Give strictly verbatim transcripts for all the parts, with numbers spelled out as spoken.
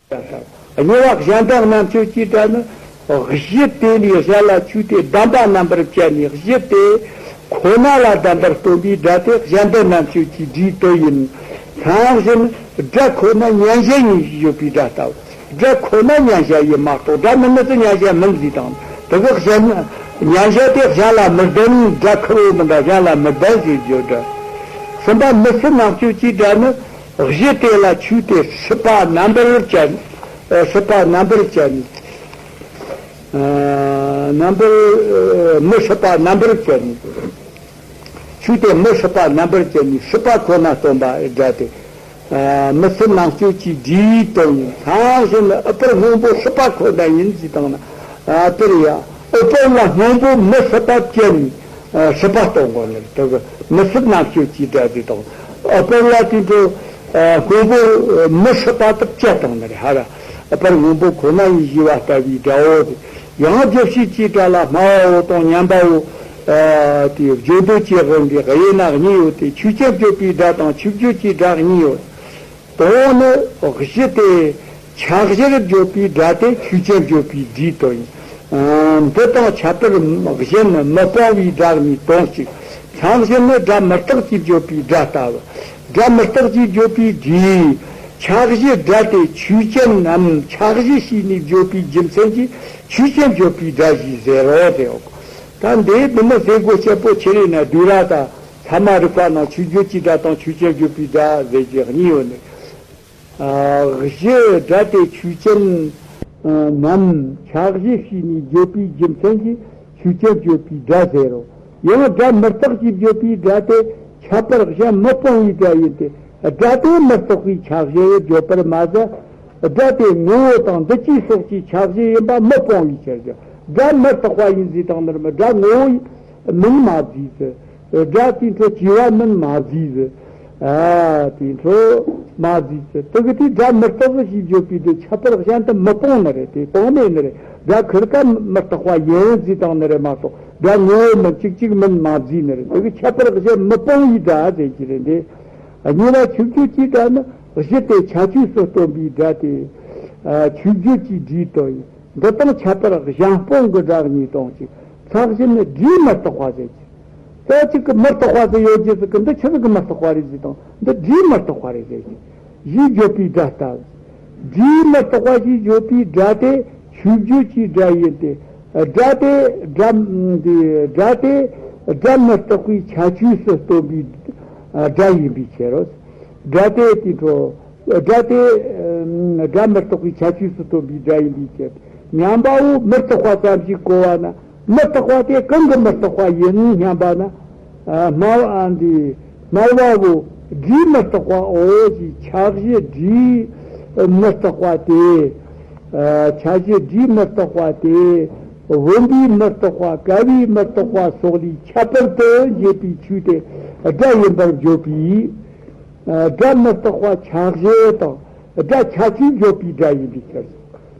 གཉིས་པ་གཞན་དོན་རྣམ་གཅོད་ཀྱི་སྒྲ་ནི། གཞི་དེ་ལས་གཞན་ལ་ཆོས་དེ་བདེན་པ་རྣམ་པར་བཅད་ནས། གཞི་དེ་ཁོ་ན་ལ་བདེན་པར་སྟོན་པའི་སྒྲ་དེ་གཞན་དོན་རྣམ་གཅོད་ཀྱི་སྒྲའི་དོན་ཡིན། མཚན་གཞི་ནི་སྒྲ་ཁོ་ན་མཉན་གཞི་ཡིན་ཞེས་བརྗོད་པའི་སྒྲ་ལྟ་བུ། སྒྲ་ཁོ་ན་མཉན་གཞི་ཡིན་མ་གཏོགས་སྒྲ་མིན་ནི་དེ་མཉན་གཞི་མིན་ཟེར་དང་། དེ་གི་གཞན་མཉན་གཞི་དེ་གཞན་ལ་མི་ལྡན། སྒྲ་ཁོ་བོ་མིན་འདྲ་གཞན་ལ་མི་ལྡན་ཟེར་བརྗོད་སྒྲ། གསུམ་པ་མི་སྲིད་རྣམ་གཅོད་ཀྱི་སྒྲ་ནི། གཞི་དེ་ལ་ཆོས་དེ་སྲིད་པ་རྣམ་པར་བཅད། ཨ། སྲིད་པ་རྣམ་པར་བཅད་ནས། ཨ། རྣམ་པར། ཨ། མི་སྲིད་པ་རྣམ་པར་བཅད་ནས། ཆོས་དེ་མི་སྲིད་པ་རྣམ་པར་བཅད་ནས་སྲིད་པ་ཁོ་ན་སྟོན་པའི་སྒྲ་དེ། ཨ། མི་སྲིད་རྣམ་གཅོད་ཀྱི་སྒྲའི་དོན་ཡིན། མཚན་གཞི་ནི་ཨུཏྤལ་སྔོན་པོ་སྲིད་པ་ཁོ་ན་ཡིན་ཟེར་དང་ན། ཨ། དེར་ཡང་ཨུཏྤལ་ལ་སྔོན་པོ་མི་སྲིད་པ་བཅད་ནས། ཨ། སྲིད་པ་སྟོན་དགོས་ནི་རེད། དེ་གི་མི་སྲིད་རྣམ་གཅོད་ཀྱི་སྒྲ་ཟེར་དང་། ཨུཏྤལ་ལ་དེ་ཚོ། ཨ། སྔོན་པོ་མི་སྲིད་པ་དེ་བཅད་བཏང་ནི་རེད། ཧ་ར་ཨུཏྤལ་སྔོན་པོ་ཁོ་ན་ཡིན་ཞེས་པ་ལྟ་བུའི་སྒྲའོ། ཡང་རྒྱུ་བྱས་ཀྱི་སྒྲ་ལ་སྨྲ་བའོ་དང་མཉན་པའོ། ཨ། དེ་བརྗོད་འདོད་ཀྱི་དབང་གིས་དབྱེ་ན་གཉིས་ཡོད་དེ། ཆོས་ཅན་བརྗོད་པའི་སྒྲ་དང་ཆོས་བརྗོད་ཀྱི་སྒྲ་གཉིས་ཡོད། དང་པོ་ནི་གཞི་དེ་ཆགས་གཞིར་བརྗོད་པའི་སྒྲ་དེ་ཆོས་ཅན་བརྗོད་པའི་སྒྲའི་དོན་ཡིན། ཨ། འདི་དང་ཁྱད་པར་གཞན་ནི་མི་སྤོང་བའི་སྒྲ་གཉིས་དོན་གཅིག། མཚན་གཞི་ནི་སྒྲ་མི་རྟག་ཅེས་བརྗོད་པའི་སྒྲ་ལྟ་བུ། སྒྲ་མི་རྟག་ཅེས་བརྗོད་པའི་སྒྲའི་ཆགས་གཞི་སྒྲ་དེ་ཆོས་ཅན་ནམ་ཆགས་གཞི་ཞེས་ནས་བརྗོད་པའི་རྒྱུ་མཚན་གྱིས་ཆོས་ཅན་བརྗོད་པའི་སྒྲ་ཞེས་ཟེར་རོ་ཟེར། ད་འདི་འདི་མི་ཟེར་དགོས་ཆེད་པོ་ཆི་རེད་ན། བསྡུས་གྲྭ་དང་ཚད་མ་རིག་པ་ནང་ཆོས་བརྗོད་ཀྱི་སྒྲ་དང་ཆོས་ཅན་བརྗོད་པའི་སྒྲ་ཟེར་གྱི་གཉིས་ཡོད་ནི། ཨ། གཞི་སྒྲ་དེ་ཆོས་ཅན་ནམ་ཆགས་གཞི་ཞེས་ནས་བརྗོད་པའི་རྒྱུ་མཚན་གྱིས་ཆོས་ཅན་བརྗོད་པའི་སྒྲ་ཟེར་རོ། ཡང་སྒྲ་མི་རྟག་ཅེས་བརྗོད་པའི་སྒྲ་དེ་ཁྱད་པར་གཞན་མི་སྤོང་བའི་སྒྲ་ཡིན་ཏེ། སྒྲ་དེ་མི་རྟག་པའི་ཆགས་གཞི་བརྗོད་པར་མ་ཟད། སྒྲ་དེ་ངོ་བོ་དང་འདུ་བྱེད་སོགས་ཀྱི་ཆགས་གཞི་ཡིན་པ་མི་སྤོང་བའི་ཕྱིར། སྒྲ་མི་རྟག་པ་ཡིན་ཟེར་དང་ནི་རེད། སྒྲ་ངོ་བོ་མིན་མ་བརྫིས་ཟེར། སྒྲ་དེའི་འཕྲོ་སྐྱེ་བ་མིན་མ་བརྫིས་ཟེར། ཨ། དེའི་འཕྲོ་མ་བརྫིས་ཟེར། དེ་གི་དེ་སྒྲ་མི་རྟག་ཞེས་བརྗོད་པའི་དེ་ཁྱད་པར་གཞན་དུ་མི་སྤོང་ནི་རེད། དེ་སྤོང་མེད་ནི་རེད། སྒྲ་ཁིར་ཀ་མི་རྟག་པ་ཡིན་ཟེར་དང་ནི་རེད་མ་གཏོགས། སྒྲ་ངོ་བོ་མིན་གཅིག་གཅིག་མིན་མ་བརྫིས་ནི་རེད། དེ་གི་ཁྱད་པར་གཞན་མི་སྤོང་བའི་སྒྲ་ཟེར་གྱི་རེད། འདི་གཉིས་པ་ཆོས་བརྗོད་ཀྱི་སྒྲ་ནི་གཞི་དེ་ཁྱད་ཆོས་སུ་སྟོན་པའི་སྒྲ་སྟེ། ཨ། ཆོས་བརྗོད་ཀྱི་སྒྲའི་དོན་ཡིན། འདི་དང་ཁྱད་པར་གཞན་སྤོང་གི་སྒྲ་གཉིས་དང་གཅིག། མཚན་གཞི་ནི་སྒྲའི་མི་རྟག་པ་ཟེར་གྱི། ད་གཅིག་གི་མི་རྟག་པ་ཟེར་ཡོད་ཀྱི་ཟིག་གི། འདི་ཆི་ཟིག་གི་མི་རྟག་པ་རེད་ཟེར་དང་། འདི་སྒྲའི་མི་རྟག་པ་རེད་ཟེར་གྱི། ཞེས་བརྗོད་པའི་སྒྲ་ལྟ་བུ། སྒྲའི་མི་རྟག་པ་ཞེས་བརྗོད་པའི་སྒྲ་དེ་ཆོས་བརྗོད་ཀྱི་སྒྲ་ཡིན་ཏེ། སྒྲ་དེ་སྒྲ་འདི་སྒྲ་དེ་སྒྲ་མི་རྟག་པའི་ཁྱད་ཆོས་སུ་སྟོན་པའི་སྒྲ་ཡིན་པའི་ཕྱིར་རོ། སྒྲ་དེ་དེའི་འཕྲོ། སྒྲ་དེ་སྒྲ་མི་རྟག་པའི་ཁྱད་ཆོས་སུ་སྟོན་པའི་སྒྲ་ཡིན་པའི་ཕྱིར། མཉན་པའོ། མི་རྟག་པ་ཙམ་ཞིག་གོ་བ་ན། མི་རྟག་པ་དེ་གང་གི་མི་རྟག་པ་ཡིན་སྙམ་པ་ན། ཨ། སྨྲ་བ་འདི་སྨྲ་བའོ། སྒྲའི་མི་རྟག་པའོ་ཞེས་ཆགས་གཞི་སྒྲའི་མི་རྟག་པ་དེ། ཨ། ཆགས་གཞི་སྒྲའི་མི་རྟག་པ་དེ། བུམ་པའི་མི་རྟག་པ། ཀ་བའི་མི་རྟག་པ་སོགས་ལས་ཁྱད་པར་དུ་འབྱེད་པའི་ཆོས་དེ་སྒྲ་ཡིན་པར་བརྗོད་པའི། ཨ། སྒྲ་མི་རྟག་པ་ཆགས་གཞི་དང་སྒྲ་ཁྱད་ཆོས་བརྗོད་པའི་སྒྲ་ཡིན་པའི་ཕྱིར།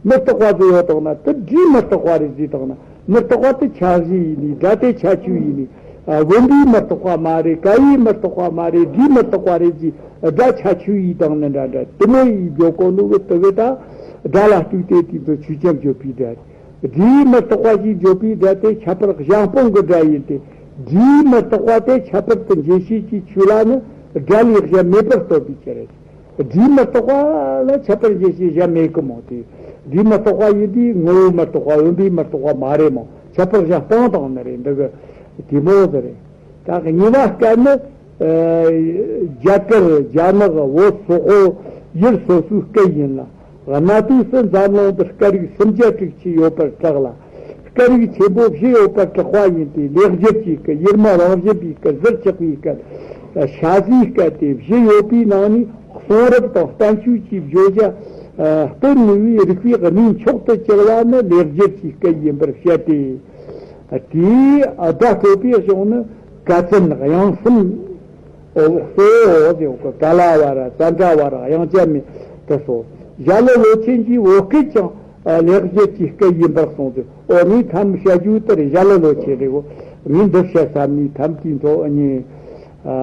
མི་རྟག་པ་ཟེར་ཡོད་དང་ན་དེ་སྒྲའི་མི་རྟག་པ་རེད་ཟེར་དང་ན། མི་རྟག་པ་དེ་ཆགས་གཞི་ཡིན་ནི། སྒྲ་དེ་ཁྱད་ཆོས་ཡིན་ནི། ཨ། བུམ་པའི་མི་རྟག་པ་མ་རེད། ཀ་བའི་མི་རྟག་པ་མ་རེད། སྒྲའི་མི་རྟག་པ་རེད་ཟེར། སྒྲ་ཁྱད་ཆོས་ཡིན་དང་ནི་འདྲ་འདྲ་དེ་མོ་ཡིས་བརྗོད་གོ་ནོ་གི་དེ་གི་ད་སྒྲ་ལ་ལྟོས་ཏེ་དེ་ཚོ་ཆོས་ཅན་བརྗོད་པའི་སྒྲ་རེད། སྒྲའི་མི་རྟག་པ་ཞེས་བརྗོད་པའི་སྒྲ་དེ་ཁྱད་པར་གཞན་སྤོང་གི་སྒྲ་ཡིན་ཏེ། སྒྲའི་མི་རྟག་པ་དེ་ཁྱད་པར་དུ་འབྱེད་བྱེད་ཀྱི་ཆོས་ལ་ནི་སྒྲ་ལས་གཞན་མེད་པར་སྟོན་པའི་ཕྱིར། སྒྲའི་མི་རྟག་པ་ལ་ཁྱད་པར་འབྱེད་བྱེད་གཞན་མེད་གི་མོ། དེ་སྒྲའི་མི་རྟག་པ་ཡིན་དུས་ངོ་བོའི་མི་རྟག་པ། བུམ་པའི་མི་རྟག་པ་མ་རེད་མོ། ཁྱད་པར་གཞན་སྤོང་དང་ནི་རེད། འདི་གི་དེ་མོ་ཟེར་རེད། ད་གཉིས་པ་སྐད་ནི། ཨ། རྒྱ་གར། རྒྱ་ནག་བོད་སོག་པོ་ཡུལ་སོ་སོའི་སྐད་ཡིན་ལ། གནའ་དུས་སུ་འཛམ་གླིང་དུ་སྐད་རིགས་སུམ་བརྒྱ་དྲུག་ཅུ་ཡོད་པར་གྲགས་ལ། སྐད་རིགས་ཆེན་པོ་བཞི་ཡོད་པར་གྲགས་པ་ཡིན་ཏེ། ལེགས་སྦྱར་གྱི་སྐད། ཡུལ་སྨད་རང་བཞིན་པའི་སྐད། ཟུར་ཆག་པའི་སྐད། ཨ། ཤ་ཟའི་སྐད། དེ་བཞི་ཡོད་པའི་ནང་ནས་གསུང་རབ་དང་བསྟན་བཅོས་ཀྱི་བརྗོད་བྱ། ཨ། སྟོད་ནུས་པའི་རིག་པའི་གནས་མཆོག་ཏུ་གྱུར་པ་ནི་ལེགས་སྦྱར་གྱི་སྐད་ཡིན་པར་བཤད་དེ། དེའི་སྒྲ་བཀོད་པའི་གཞུང་ནི་ཀ་ཙན་དབྱངས་གསུམ། ཨོ། གཙོ་བོ་ཟེར་གོ། ཀ་ལ་བ་ར་ཙན་དྲ་བ་ར་དབྱངས་ཅན་མའི་དེ་སོ། ཞྭ་ལུ་ལོ་ཆེན་གྱིས་བོད་སྐད་ཀྱང་ལེགས་སྦྱར་གྱི་སྐད་ཡིན་པར་གསུངས་ཏེ། ཨོ། ངས་ཐམ་བཤད་རྒྱུ་དེར་ཞྭ་ལུ་ལོ་ཆེན་རེད་གོ། ངས་འདི་བཤད་བསམ་ནས་ཐམ་དེའི་ཐོག་ངས། ཨ།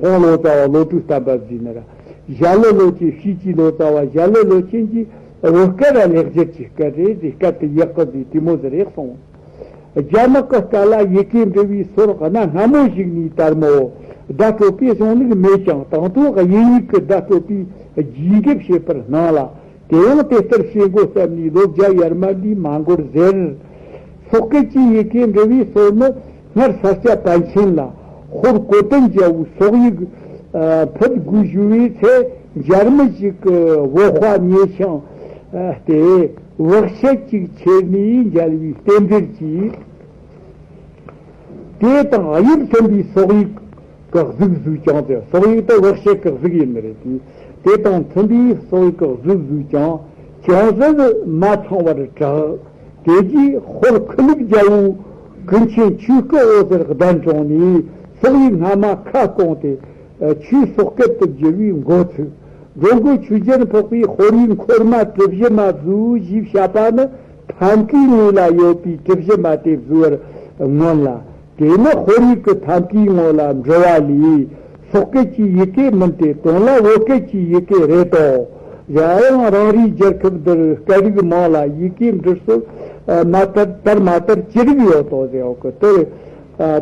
དཔང་ལོ་ཙཱ་བ་བློ་གྲོས་བསྟན་པ་བརྫིས་ནི་ར། ཞྭ་ལུ་ལོ་ཆེན་ཕྱིས་ཀྱི་ལོ་ཙཱ་བ་ཞྭ་ལུ་ལོ་ཆེན་གྱིས་བོད་སྐད་ལ་ལེགས་སྒྱུར་གྱི་སྐད་རེད། དེ་སྐད་དེ་ཡག་གི་ཟིག་དེ་མོ་ཟིག་རེད་གསུངས། རྒྱ་ནག་གི་སྐད་ལ་ཡི་གེ་འབྲི་བའི་སྲོལ་གནའ་སྔ་མོ་ཞིག་ནས་དར་མོད། བརྡ་སྤྲོད་པའི་གཞུང་ལུགས་མེད་ཀྱང་དང་ཐོག་དབྱིན་ཡིག་གི་བརྡ་སྤྲོད་པའི་རྒྱས་འགྲེལ་བྱེད་པར་སྣང་ལ། དེ་ཡང་དེ་ལྟར་བྱེད་དགོས་བསམ་ནས་ལོ་བརྒྱ་ཡར་མར་ལས་མ་འགོར་ཟེར། སོག་སྐད་ཀྱི་ཡི་གེ་འབྲི་བའི་སྲོལ་ནི་སྔར་ས་སྐྱ་པཎ་ཆེན་ལ་ཧོར་གོ་དན་རྒྱལ་པོའི་སོག་ཡིག་ཨ་ཕུད་དགོས་ཞུ་བའི་ཚེ། འཇར་མི་ཞིག་གི་བོད་དཔའ་མྱེས་ཆང་ཨ་སྟེ་བག་ཤད་ཅིག་ཁྱེར་ནས་མཇལ་བའི་རྟེན་འབྲེལ་གྱིས། དེ་དང་དབྱིབས་མཐུན་པའི་སོག་ཡིག་གི་གཟུགས་བཟོས་ཀྱང་ཟེར། སོག་ཡིག་དེ་བག་ཤད་ཀྱི་གཟུགས་ཡིན་ནི་རེད། དེ་དེ་དང་མཐུན་པའི་སོག་ཡིག་གི་གཟུགས་བཟོས་ཀྱང་ཅུང་ཟད་མ་ཚང་བར་གྲགས། དེ་རྗེས་ཧོར་ཁུ་ནུབ་རྒྱལ་པོ་ཀུན་མཁྱེན་ཆོས་སྐུ་འོད་ཟེར་གདན་དྲངས་ནས་སོག་ཡིག་སྔ་མ་ཁ་བསྐོངས་ཏེ་ཆོས་སོག་སྐད་དུ་བསྒྱུར་བའི་འགོ་ཚུགས། འགྲོ་མགོན་ཆོས་རྒྱལ་འཕགས་པས་ཧོར་ཡིག་འཁོར་མ་གྲུ་བཞི་མ་བཟོས་ཞེས་བཤད་པ་ནི་ཐམ་ཀའི་ངོས་ལ་ཡོད་པའི་གྲུ་བཞི་མ་དེ་བཟོ་བར་མངོན་ལ། དེ་ནི་ཧོར་ཡིག་གི་ཐམ་ཀའི་ངོས་ལ་འབྲི་བ་ལས་སོག་སྐད་ཀྱི་ཡི་གེ་མིན་ཏེ་དོན་ལ་བོད་སྐད་ཀྱི་ཡི་གེ་རེད་དོ། གཞན་ཡང་རང་རེའི་རྒྱལ་ཁབ་འདིར་སྐད་རིགས་མང་ལ་ཡི་གེ་འབྲི་སྲོལ་མ་དར་དར་མ་དར་ཅི་རིགས་ཡོད་དོ་ཟེར་བ་གི་དེར།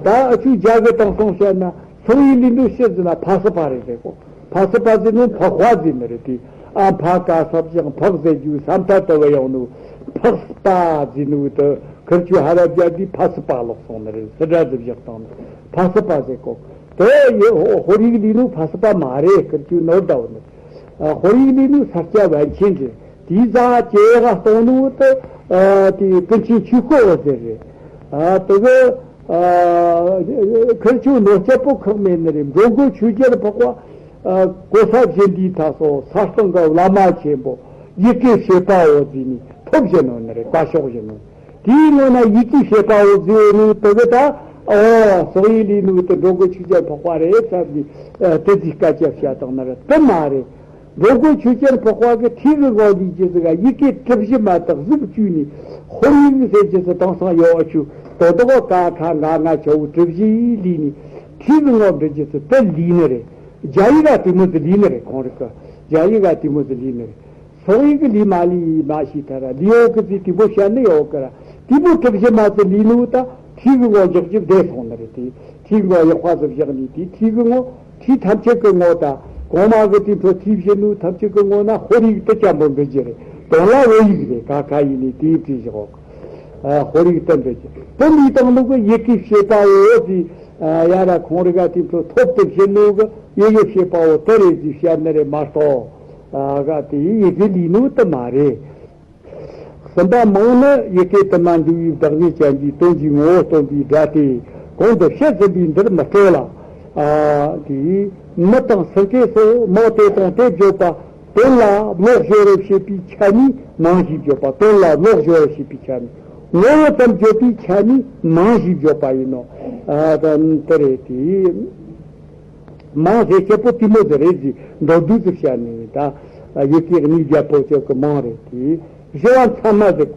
ད་ཨ་ཆུ་རྒྱ་གི་དེང་སང་བཤད་ན་སོག་ཡིག་ལས་འདུག་ཕྱི་ཟིན་ན་ཕ་སི་པ་རེད་ཟེར་གོ། ཕ་སི་པ་ཟེར་ནོ་འཕགས་པ་ཟེར་ནི་རེད་དེ། ཨ་ཕ་ག་ས་བཞག་འཕགས་ཟེར་རྒྱུ་ས་མཐའ་དུ་བ་ཡོང་ནོ་འཕགས་པ་ཟེར་ནོ་དུ་ཁིར་ཆུ་ཧ་ར་རྒྱ་དེ་ཕ་སི་པ་ལོག་སོང་ནི་རེད། སི་དྲ་ཟེར་བཞག་དང་ནི་ཕ་སི་པ་ཟེར་གོ། དེ་ཡི་ཧོ་ཧོར་ཡིག་ལས་ནོ་ཕ་སི་པ་མ་རེད། ཁིར་ཆུ་ནོར་ཟླ་བ་ནི། ཨ་ཧོར་ཡིག་ལས་ནོ་ས་སྐྱ་པཎ་ཆེན་རེད། དེའི་ཟ་ཅེ་ག་གཏོང་ནོ་དུ་ཨ་དེ་ཀུན་མཁྱེན་ཆོས་སྐུ་འོད་ཟེར་རེད། ཨ་དེ་གི་ཨ་ཁིར་ཆུ་ནོར་སྐྱ་པོ་ཁག་མེད་ནི་རེད། འགྲོ་མགོན་ཆོས་རྒྱལ་འཕགས་པ་ཨ་གོ་ས་བཞི་འདིའི་མཐའ་སོགས་ས་སྟེང་གི་བླ་མ་ཆེན་པོ་ཡི་གེ་ཤེས་པ་འོ་ཟེར་ནས་ཐོབ་བཞིན་ནོ་ནི་རེད། བཀའ་ཤོག་བཞིན་ནོ། དེའི་ངོ་ན་ཡི་གེ་ཤེས་པ་འོ་ཟེར་ནོ་དེ་གི་ད་ཨོ་སོག་ཡིག་ལས་ནོ་དེ་འགྲོ་མགོན་ཆོས་རྒྱལ་འཕགས་པ་རེད་བསམ་ནས་ཨ་དེ་ཚོའི་སྐད་ཆ་བཤད་དང་ནི་རེད། དེ་མ་རེད། འགྲོ་མགོན་ཆོས་རྒྱལ་འཕགས་པ་གི་ཐད་ཀྱི་ངོ་ལས་ཀྱི་ཟིག་ག་ཡི་གེ་གྲུ་བཞི་མ་དག་གཟུགས་བཅུས་ནས་ཧོར་ཡིག་ཟེར་གྱི་ཟིག་དེང་སང་ཡོད་ཨ་ཆུ་དོ་དོ་ག་ཁ་ང་ང་ཆ་བོ་གྲུ་བཞི་ལས་ནས་ཐད་ཀྱི་ངོ་འབྲི་གྱི་ཟིག་དེ་ལས་ནི་རེད། རྒྱ་ཡིག་ག་དེ་མོ་ཟིག་ལས་ནི་རེད། ཁོང་རིག་གི་རྒྱ་ཡིག་ག་དེ་མོ་ཟིག་ལས་ནི་རེད། སོག་ཡིག་གི་ལས་མ་ལས་མ་ཤེས་ཐ་ར་ལས་ཡོད་གི་ཟིག་དེ་མོ་བཤད་ནི་ཡོད་གི་ར། དེ་མོ་གྲུ་བཞི་མ་ཟིག་ལས་ནི་བོ་ད་ཐད་ཀྱི་ངོ་འཇོག་རྒྱུ་བདེ་སོང་ནི་རེད། དེ་ཐད་ཀྱི་ངོ་ཡག་པ་ཟིག་བཞག་ནས་དེ་ཐད་ཀྱི་ངོ་ཐད་ཐམས་ཅད་ཀྱི་ངོ་ད་གོང་མ་གི་དེ་འཕྲོ་ཐད་བཞི་ནུ་ཐམས་ཅད་ཀྱི་ངོ་ན་ཧོར་ཡིག་དེ་ཅམ་པོ་འབྲི་རྒྱུ་རེད། དོན་ལ་བོད་ཡིག་རེད། ཀ་ཁ་ཡིན་ནི་དེའི་བྲིས་བཞག་ཨ་ཧོར་ཡིག་དེ་འབྲི་རྒྱུ་དེ་འདི་དང་ལུག་གི་ཡི་གེ་ཤེས་པ་འོ་ཟིག་ཡ་ར་ཁོང་རི་ག་དེ་འཕྲོ་ཐོབ་དེ་བཞི་ནུ་གི་ཡི་གེ་ཤེས་པ་འོ་དེ་རེད་ཟིག་བཤད་ནི་རེད་མ་གཏོགས་ག་དེ་ཡི་གེ་ལས་ནུ་དེ་མ་རེད། གསུམ་པ་མང་ནི་ཡི་གེ་དུ་མ་འདུས་པའི་བདག་ཉིད་ཅན་གྱི་དོན་གྱི་ངོ་བོ་སྟོན་པའི་སྒྲ་སྟེ། གོང་དུ་བཤད་ཟིན་པའི་འདིར་མི་སྤྲོ་ལ། ཨ་དེ་མི་དང་སེང་གེ་སོགས་མང་དེ་དང་དེ་བརྗོད་པ། དོན་ལ་བློ་གཞོལ་བར་བྱེད་པའི་ཆ་ནས་མང་ཞེས་བརྗོད་པ། དོན་ལ་བློ་གཞོལ་བར་བྱེད་པའི་ཆ་ནས་ངོ་བོ་ཙམ་བརྗོད་པའི་ཆ་ནས་མང་ཞེས་བརྗོད་པ་ཡིན་ནོ། ཨ་དེ་རེད་དེ། མང་ཟེར་ཁྱད་པོ་དེ་མོ་ཟིག་རེད་ཟེར་མདོར་བསྡུས་སུ་བཤད་ནས་ད་ཡི་གེ་གཉིས་བརྒྱ་པོ་ཅོག་གི་མང་རེད་དེ། བཞི་བ་མཚན་མ་ཟེར།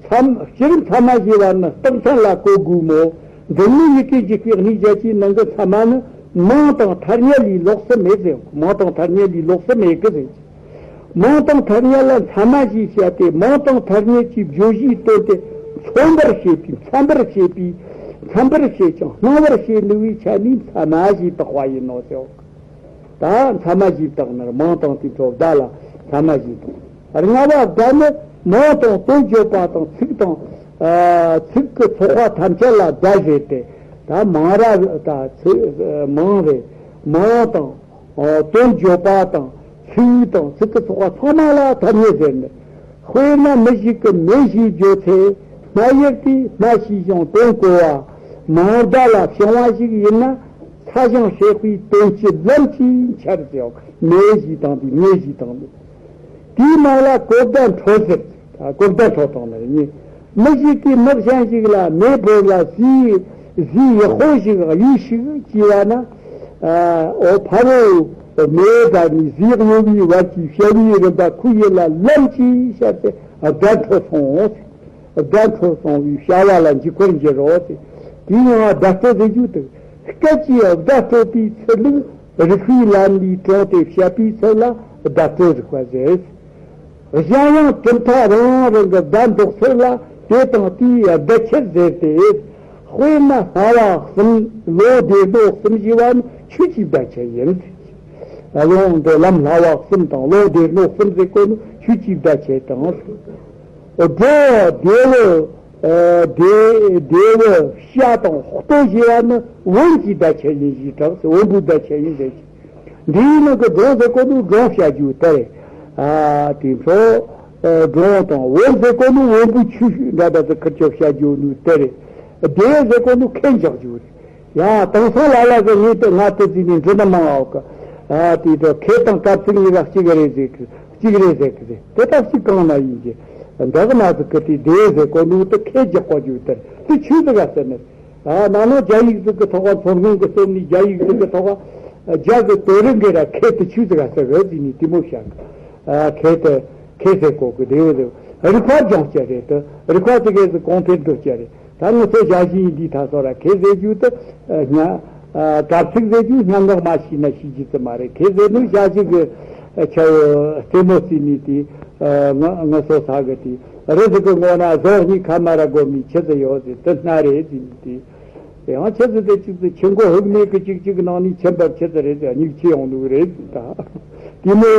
མཚན་སྤྱིར་མཚན་མ་ཞེས་པ་ནི་རྟགས་མཚན་ལ་གོ་དགོས་མོད། འདི་ནི་ཡི་གེ་འཇིག་པའི་གནས་བརྒྱད་ཀྱི་ནང་གི་མཚན་མ་ནི་མིང་དང་ཐ་སྙད་ལས་ལོགས་སུ་མེད་ཟེར། མིང་དང་ཐ་སྙད་ལས་ལོགས་སུ་མེད་གི་ཟེར། མིང་དང་ཐ་སྙད་ལ་མཚན་མ་ཞེས་བཤད་དེ། མིང་དང་ཐ་སྙད་ཀྱི་བརྗོད་གཞིའི་དོན་དེ་མཚོན་པར་བྱེད་པའི་མཚན་པར་བྱེད་པའི་མཚན་པར་བྱེད་ཅིང་སྣང་བར་བྱེད་ནུས་པའི་ཆ་ནས་མཚན་མ་ཞེས་བཏགས་པ་ཡིན་ནོ་ཟེར། ད་མཚན་མ་ཞེས་བཏགས་ནི་མིང་དང་དེ་ཚོ་བརྡ་ལ་མཚན་མ་ཞེས་བཏགས། ལྔ་པ་བརྡ་ནི་མིང་དང་དོན་བརྗོད་པ་དང་ཚིག་དང་ཚིག་གི་ཚོགས་པ་ཐམས་ཅད་ལ་བརྡ་ཟེར་ཏེ། ད་མིང་ར་ད་ཚིག་མིང་རེད། མིང་དང་། དོན་བརྗོད་པ་དང་ཚིག་དང་ཚིག་གི་ཚོགས་པ་ཚང་མ་ལ་ཐ་སྙད་ཟེར་ནས། དཔེར་ན་མི་ཞིག་གིས་མེ་ཞེས་བརྗོད་ཚེ་སྨྲ་ཡུལ་དེས་སྨྲ་ཞེས་ཀྱང་དོན་གོ་བ། མིང་བརྡ་ལ་བྱུང་བ་ཞིག་ཡིན་ན་ཚ་ཞིང་སྲེག་པའི་དོན་སྤྱི་ལམ་གྱིས་འཆར་ཟེར། མེ་ཞེས་དང་དེ་མེ་ཞེས་དང་དེ། དེའི་ནང་ལ་གོ་བརྡ་འཕྲོད་ཟེར། གོ་བརྡ་འཕྲོད་དང་ནི་ཡིན། མི་ཞིག་གིས་མི་གཞན་ཞིག་ལ་མེ་བོར་ལ་ཟས་ཟས་ཡག་པོ་ཞིག་གཡུགས་ཤིག་ཅེས་པ་ན། ཨ་འོ་ཕ་རོལ་མེ་བརྡ་ནི་ཟས་གཡོ་བའི་བར་གྱི་བྱ་བའི་རིམ་པ་ཁོ་ཡིད་ལ་ལམ་གྱིས་ཤར་ཏེ་བརྡ་འཕྲོད་སོང་། བརྡ་འཕྲོད་སོང་བའི་བྱ་བ་ལ་འཇུག་པར་འགྱུར་རོ་སྟེ། དེའི་ཡང་བརྡ་སྤྲོད་ཟེར་རྒྱུ་དེ་སྐད་ཀྱིས་བརྡ་སྤྲོད་པའི་ཚུལ་ལུགས། རིགས་པའི་ལམ་ལས་དྲངས་ཏེ་བཤད་པའི་ཚུལ་ལ་བརྡ་སྤྲོད་རིག་པ་ཟེར། གཞན་ཡང་གྲུབ་མཐའ་རང་རང་གི་བརྡ་འདོགས་ཚུལ་ལ་དེ་དང་དེའི་བརྡ་ཁྱེར་ཟེར་ཏེ། དཔེར་ན་སྨྲ་བ་གསུམ་བློ་བདེ་རྣོ་གསུམ་ཞེས་པ་ནི་ཆོས་ཀྱི་བརྡ་ཁྱེར་ཡིན། ཡང་འདི་ལམ་སྨྲ་བ་གསུམ་དང་བློ་བདེ་རྣོ་གསུམ་ཟེར་གོ་ནི་ཆོས་ཀྱི་བརྡ་ཁྱེར་དང་། སྒྲོ་བདེ་བུ། ཨ། བདེ་བདེ་བུ་བཤད་དང་ལྟོ་ཞེས་པ་ནི་བོན་གྱི་བརྡ་ཁྱེར་ཡིན་ཞེས་གྲགས་སོ། བོན་པོའི་བརྡ་ཁྱེར་ཡིན་ཟེར་གྱི། འདིའི་ནང་གི་སྒྲོ་ཟེར་གོ་ནི་སྒྲོ་བཤད་རྒྱུ་དེ་རེད། ཨ། དེ་འཕྲོ། ཨ། སྒྲོ་དང་བོན་ཟེར་གོ་ནི་བོན་པོའི་ཆོས་འདྲ་འདྲ་ཟེར་ཁུར་ཆོ་བཤད་རྒྱུ་ནི་དེ་རེད། བདེ་ཟེར་གོ་ནི་ཁེ་འཇོག་རྒྱུ་རེད། ཡ། དེང་སང་ལ་ལ་གི་ངས་དེ་ང་དེ་ཟིག་ནས་འདྲི་ན་མང་ཨོ་གི། ཨ། དེ་དང་ཁེ་དང་དཀའ་ཚིག་གཉིས་ཀ་གཅིག་རེད་ཟེར་གི། གཅིག་རེད་ཟེར་གི་རེད། དེ་ལྟ་གཅིག་གང་ན་ཡིན་གྱི། འདི་གི་ན་ཟིག་གི་དེ་བདེ་ཟེར་གོ་ནུ་དེ་ཁེ་རྒྱག་གོ་རྒྱུ་དེར་དེ་ཆོས་ཟིག་ག་ཟེར་ནས། ཨ། ན་ནིང་རྒྱ་ཡིག་ཟིག་གི་ཐོག་ག་མཚོ་སྔོན་གི་སོ་ནི་རྒྱ་ཡིག་ཟིག་གི་ཐོག་ག་རྒྱ་གི་དོ་རིང་གི་ར་ཁེ་དེ་ཆོས་ཟིག་ག་ཟེར་གི་ཟིག་ནི་དེ་མོ་བཤད་གི། ཨ། ཁེ་དེ་ཁེ་ཟེར་གོ་གི་དེ་བོ་ཟིག་རིག་པ་སྦྱོང་བྱ་རེད་དེ། རིག་པ་དེ་གས་ཟིག་གོང་འཕེལ་འགྲོ་བྱ་རེད། ད་ང་ཚོ་ཞ་ཞི་ཡིན་དུས་ད་སོ་ར་ཁེ་ཟེར་རྒྱུ་དེ་སྙན། ཨ། གབ་ཚིག་ཟེར་རྒྱུ་སྙན་ངག་མ་ཤེས་ན་ཤེས་རྒྱུ་ཙི་མ་རེད། ཁེ་ཟེར་ནི་ཞ་ཞི་གི་ཆ་བོ་རྩེད་མོ་རྩེ་ནི་དེ། ཨ། ང་ང་ཚོ་ས་གི་དེ་རི་ཟིག་གི་ངོ་ན་ཟོག་གཉིས་ཁ་མ་ར་སྒོ་མི་ཆི་ཟིག་ཡོད་ཟེར་དེ་སྣ་རེད་ཟེར་ནི་དེ། དེ་ཡང་ཆི་ཟིག་དེ་གཅིག་ཟིག་ཆུ་མགོ་ཧུག་མེད་གི་གཅིག་གཅིག་ནང་ནས་ཆེན་པར་ཆི་ཟིག་རེད་ཟེར། སྙིགས་ཆེ་ཡོང་ནི་རེད་ཟེར། ད་དེ་མོ་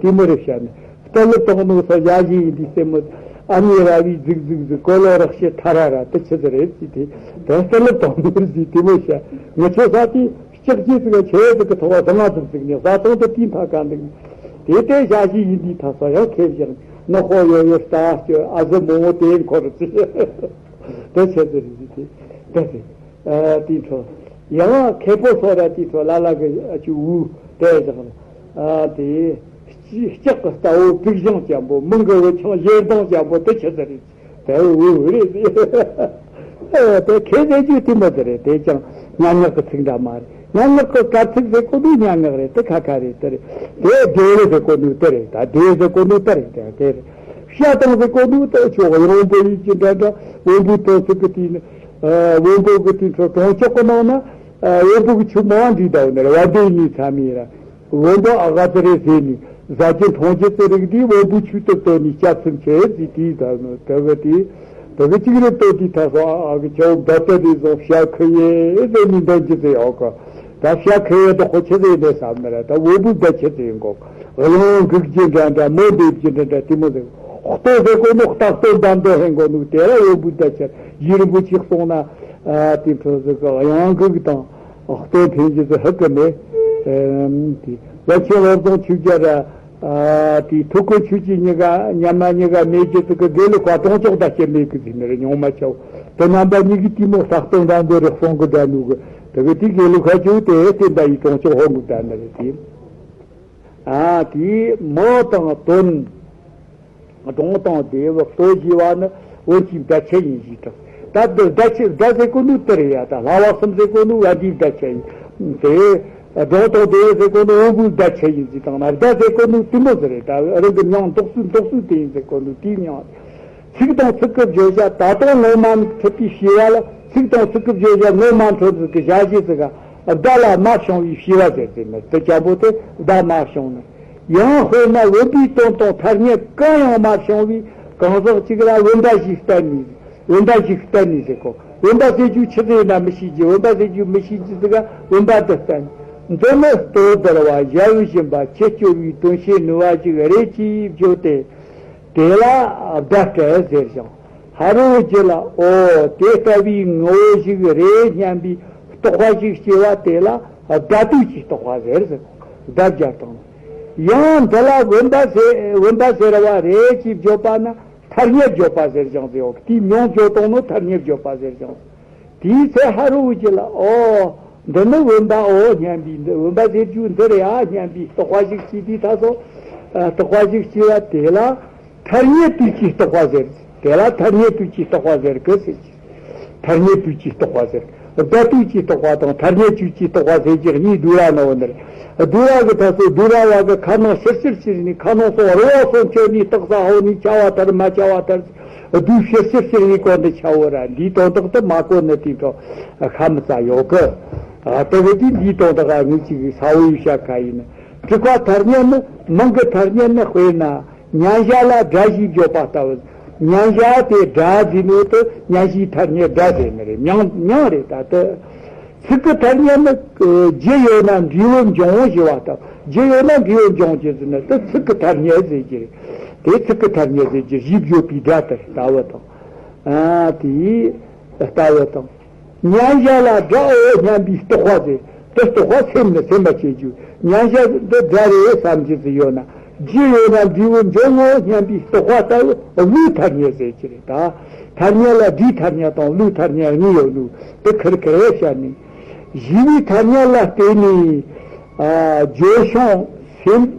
དེ་མོ་རེད་བཤད་ནི། སྟོད་ལུ་དོང་ནུ་སོ་ཡ་ཞིག་ཡིན་དུས་སེ་མོ། ཨ་མྱེས་ར་བའི་རྫིག་རྫིག་རྫིག་གོ་ལོ་རག་ཤེ་ཐ་ར་ར་དེ་ཆི་ཟིག་རེད་ཟེར་དེ། དེ་སྟོད་ལུ་དོང་ནུ་རེད་ཟེར་དེ་མོ་བཤད། ངི་ཆོ་ས་དེ་ལྕགས་ཀྱི་ཟིག་ཆེ་ཟིག་གི་ཐོག་བ་ཟ་ང་ཟིག་ཟིག་ནས་བཟའ་ཚང་དུ་དེའི་མཐའ་ག་འདུག་དེ་དེ་ཞ་ཞི་ཡིན་དུས་ཐ་ས་ཡང་ཁེ་བཞག་ནི་ཧོ་ཡོ་ཡོ་ལྟ་སྐྱོ་ཨ་ཟི་མོ་མོ་དེ་འཁོར་ཟེར། དེ་ཆི་ཟིག་རེད་ཟེར་དེ། དེ་ཟེར། ཨ། དེའི་འཕྲོ། ཡང་ཁེ་པོ་སོ་ར་དེའི་འཕྲོ་ལ་ལ་གི་ཨ་ཅུ་འུ་དེ་བཞག་ན། ཨ། དེ་ལྕགས་ཀྱི་རྟ་བོ་པིག་ཞང་ཅན་པོ་མི་འགའ་བོ་ཆང་ཞེ་སྡང་ཅན་པོ་དེ་ཆི་ཟིག་རེད། དེ་འུ་རེད་ཟེར། ཨ། དེ་ཁེ་ཟེར་རྒྱུ་དེ་མོ་དེ་རེད། དེ་ཅང་སྙན་ངག་གི་ཚིག་འདྲ་མ་རེད། སྙན་ངག་གི་སྐར་ཚིག་ཟེར་གོ་དུས་སྙན་ངག་རེད། དེ་ཁ་ཁ་རེད། དེ་རེད། དེ་བདེ་རེད་ཟེར་གོ་དུས་དེ་རེད། ད་བདེ་ཟེར་གོ་དུས་དེ་རེད། དེ་དེ་རེད། བཤད་སྟངས་ཟེར་གོ་དུས་དེ་ཆོག་ཡང་བོན་པོ་ཡིན་གྱི་འདྲ་འདྲ་བོན་པོའི་དོན་ཚིག་གི་དུས་ནི། ཨ། བོན་པོ་གི་དུས་ཚོད་གྲོང་ཆོག་གི་ནང་ན། ཨ། བོན་པོ་གི་ཆུ་མང་འདྲི་དའོ་ནི་རེད་བ། དེ་ནི་ཚ་མི་ར། བོན་པོ་ཨ་ག་ཙི་རེད་ཟེར་ནི། ཟ་རྒྱུ་འཐུང་རྒྱུ་ཙི་རིགས་དེ་བོན་པོའི་ཆུ་དུ་བཏོན་ནི་སྐྱ་ཚིམ་ཆེ་ཟི་དེའི་ད་ནི་དེ་གི་དེ། དེ་གི་གཅིག་རེད་བཏོན་དེ་ཐ་སོ་ཨ་གི་ཆའོ་བ་ཏི་རེད་བཟོ་བྱ་ཁུ་ཡེ་ཟེར་ནི་འདོན་རྒྱུ་ཙི་ཡོད་གི། ད་བྱ་ཁུ་ཡེ་དོ་ཁོ་ཆི་ཟེར་ནས་བསམ་ནི་ར། ད་བོན་པོའི་བརྡ་ཆི་ཟེར་གོ། གཡང་འགུག་རྒྱུ་འདྲ་འདྲ་མོ་འདེབས་རྒྱུ་འདྲ་འདྲ་དེ་མོ་ཟེར། ལྟོ་ཟེར་གོ་ནོ་ལྟ་ལྟོ་འདམ་འདོ་ཧེན་གོ་ནོ་དེ་ར་བོན་པོའི་བརྡ་ཆེ། ཡིན་རིན་པོ་ཆེ་གསུངས་ན། ཨ། དེ་འཕྲོ་ཟེར་གི་གཡང་འགུག་དང་ལྟོ་འཕེན་རྒྱུ་ཟེར་ཧི་གི་མེད། ཨ། དེ་བླ་ཆེན་བློ་བཟང་ཆོས་རྒྱལ་ར། ཨ། དེ་ཐུགས་ཀུན་ཆོས་ཀྱི་གཉིས་ཀ་ཉམས་མ་གཉིས་ཀ་མེད་རྒྱུ་ཟེར་གི་དགེ་ལུགས་པ་གྲོང་ཆོག་ད་ཁྱེད་མེད་གི་ཟེར་ནི་རེད། ཉུང་མ་ཆའོ། དེ་རྣམ་པ་གཉིས་ཀྱི་དེ་མོ་ལྟ་ལྟོ་འདམ་འདོ་རེ་གསུང་གི་ད་ནུ་གི། དེ་གི་དེ་དགེ་ལུགས་པ་ཆོས་དེ་དེ་འདྲ་ཡི་གྲོང་ཆོག་ཧོ་གི་ད་ནི་རེད་དེ། ཨ། དེའི་མིང་དང་དོན། སྒྲུང་དང་བདེ་བའི་ལྟོ་ཞེས་པ་ནི་བོན་གྱི་བརྡ་ཆད་ཡིན་ཞེས་གྲགས། ད་འདི་བརྡ་ཆད་བརྡ་ཟེར་གོ་ནོ་དེ་རེད་ཡ། ད་བསླབ་པ་གསུམ་ཟེར་གོ་ནོ་བ་འདིའི་བརྡ་ཆད་ཡིན་ཏེ། སྒྲུང་དང་བདེ་བ་ཟེར་གོ་ནོ་བོན་པོའི་བརྡ་ཆད་ཡིན་ཞེས་དང་ན། བརྡ་ཟེར་གོ་ནོ་དེ་མོ་ཟེར་རེད། ད་རང་གི་མྱིང་འདོགས་སུ་འདོགས་སུ་དེ་ཡིན་ཟེར་གོ་ནོ་དེའི་མྱིང་། ཚིག་དང་ཚིག་གི་བརྗོད་བྱ་ད་དུང་ངོ་མ་ནས་འཕྲོད་པའི་བྱེད་པ་ལ། ཚིག་དང་ཚིག་གི་བརྗོད་བྱ་ངོ་མ་འཕྲོད་ཚིག་གི་བྱ་བྱེད་ཚིག་ག་བརྡ་ལ་མ་བྱུང་བའི་བྱེད་པ་ཟེར་ཟེར་ནས་དེ་ཅག་པོ་དེ་བརྡ་མ་བྱུང་ནས། ཡང་དཔེར་ན་བོན་པོའི་དོན་དང་ཐ་སྙད་གང་ཡང་མ་བྱུང་བའི་གང་ཟག་ཅིག་ལ་བོན་པ་ཞིག་བསྟན་ནས། བོན་པ་ཞིག་བསྟན་ནས་ཟེར་གོ། བོན་པ་ཟེར་རྒྱུ་ཆི་ཟིག་ཡིན་ན་མི་ཤེས་ཀྱི། བོན་པ་ཟེར་རྒྱུ་མི་ཤེས་ཀྱི་ཟིག་ག་བོན་པ་དེ་བསྟན། འདི་ནི་ལྟོ་ལྡིར་བ་ཞབས་ཞིམ་པ་ཆུ་སྐྱོར་བའི་དོན་བྱེད་ནུས་པ་ཞིག་རེད་ཅེས་བརྗོད་དེ། དེ་ལ་བརྡ་སྤྲད་ཟེར་ཞིང་། ཕ་རོལ་རྒྱུད་ལ། ཨོ། དེ་ལྟ་བུའི་ངོ་བོ་ཞིག་རེད་སྙམ་པའི་རྟོག་པ་ཞིག་སྐྱེ་བ་དེ་ལ་བརྡ་དུས་ཀྱི་རྟོག་པ་ཟེར་ཟེར། བརྡ་སྦྱར་དང་། ཡང་འདི་ལ་བོན་པ་ཟེར་བོན་པ་ཟེར་བ་རེད་ཅེས་བརྗོད་པ་ན་ཐ་སྙད་བརྗོད་པ་ཟེར་ཞིང་ཟེར། འོ། དེའི་མྱིང་བརྗོད་དང་ནོ་ཐ་སྙད་བརྗོད་པ་ཟེར་ཞིང་། དེའི་ཚེ་ཕ་རོལ་རྒྱུད་ལ། ཨོ། འདི་ནི་བོན་པའོ་སྙམ་པའི་འདི་བོན་པ་ཟེར་རྒྱུ་འདི་རེད་ཨ་སྙམ་པའི་རྟོག་པ་ཞིག་སྐྱེས་དུས་ད་སོ། ཨ། རྟོག་པ་ཞིག་སྐྱེ་བ་དེ་ལ་ཐ་སྙད་དུས་ཀྱི་རྟོག་པ་ཟེར། དེ་ལ་ཐ་སྙད་དུས་ཀྱི་རྟོག་པ་ཟེར་གི་ཟེར་གྱི། ཐ་སྙད་དུས་ཀྱི་རྟོག་པ་ཟེར། བརྡ་དུས་ཀྱི་རྟོག་པ་དང་ཐ་སྙད་དུས་ཀྱི་རྟོག་པ་ཟེར་གྱི་གཉིས་བསྡུར་བ་ནོ་འདིར། བསྡུར་བ་གི་ཐ་སོ་བསྡུར་བ་བ་གི་ཁ་ནང་ཕྱིར་ཕྱིར་ཕྱིར་ནི་ཁ་ནང་སོ་རུ་བ་སོ་འཁྱོལ་ནི་སྟག་ས་ཧོ་ནི་ཆ་བ་ཐར་མ་ཆ་བ་ཐར། བསྡུས་ཕྱིར་ཕྱིར་ཕྱིར་ནི་གོ་འདི་ཆ་བོ་ར་འདིའི་དོན་དག་ཏུ་མ་གོ་ནི་དེའི་ཐོག་ཁ་མི་ས་ཡོད་གི། ཨ། དེ་གི་དེ་འདིའི་དོན་དག་ངས་ཅིག་ས་བོ་ཡིས་བཤད་ཁ་ཡིན། དྲུག་པ་ཐ་སྙད་ནི། མིང་གི་ཐ་སྙད་ནི། དཔེར་ན། མཉན་བྱ་ལ་སྒྲ་ཞེས་བརྗོད་པ་ལྟ་བུ། མཉན་བྱ་དེ་སྒྲ་ཟེར་ནོ་དེ་མཉན་བྱའི་ཐ་སྙད་སྒྲ་ཟེར་ནི་རེད། མིང་མིང་རེད་ད་དེ། ཚིག་གི་ཐ་སྙད་ནི། རྒྱུ་ཡོད་ན་འབྲས་བུ་འབྱུང་ངོ་ཞེས་པ་ལྟ་བུ། རྒྱུ་ཡོད་ན་འབྲས་བུ་འབྱུང་རྒྱུ་ཟེར་ན་དེ་ཚིག་གི་ཐ་སྙད་ཟེར་རྒྱུ་རེད། དེ་ཚིག་གི་ཐ་སྙད་ཟེར་རྒྱུ། ཞེས་བརྗོད་པའི་སྒྲ་དེ་ལྟ་བུ་དང་། ཨ། དེའི་ལྟ་བུ་དང་། མཉན་བྱ་ལ་སྒྲའོ་སྙམ་པའི་རྟོག་པ་ཟེར། དེ་རྟོག་པ་སེམས་ནི་སེམས་པ་བྱེད་རྒྱུ། མཉན་བྱ་འདི་སྒྲ་རེད་བསམ་རྒྱུ་ཟིག་ཡོད་ན། རྒྱུ་ཡོད་ན་འབྲས་བུ་འབྱུང་ངོ་སྙམ་པའི་རྟོག་པ་ལྟ་བུ་བློའི་ཐ་སྙད་ཟེར་གྱི་རེད་ད། ཐ་སྙད་ལ་སྒྲའི་ཐ་སྙད་དང་བློའི་ཐ་སྙད་གཉིས་ཡོད་ནོ་དེ་ཁེར་ཁེར་བཤད་ནས། ཞེས་པའི་ཐ་སྙད་ལ་བརྟེན་ནས། ཨ། བརྗོད་བྱང་སེམས།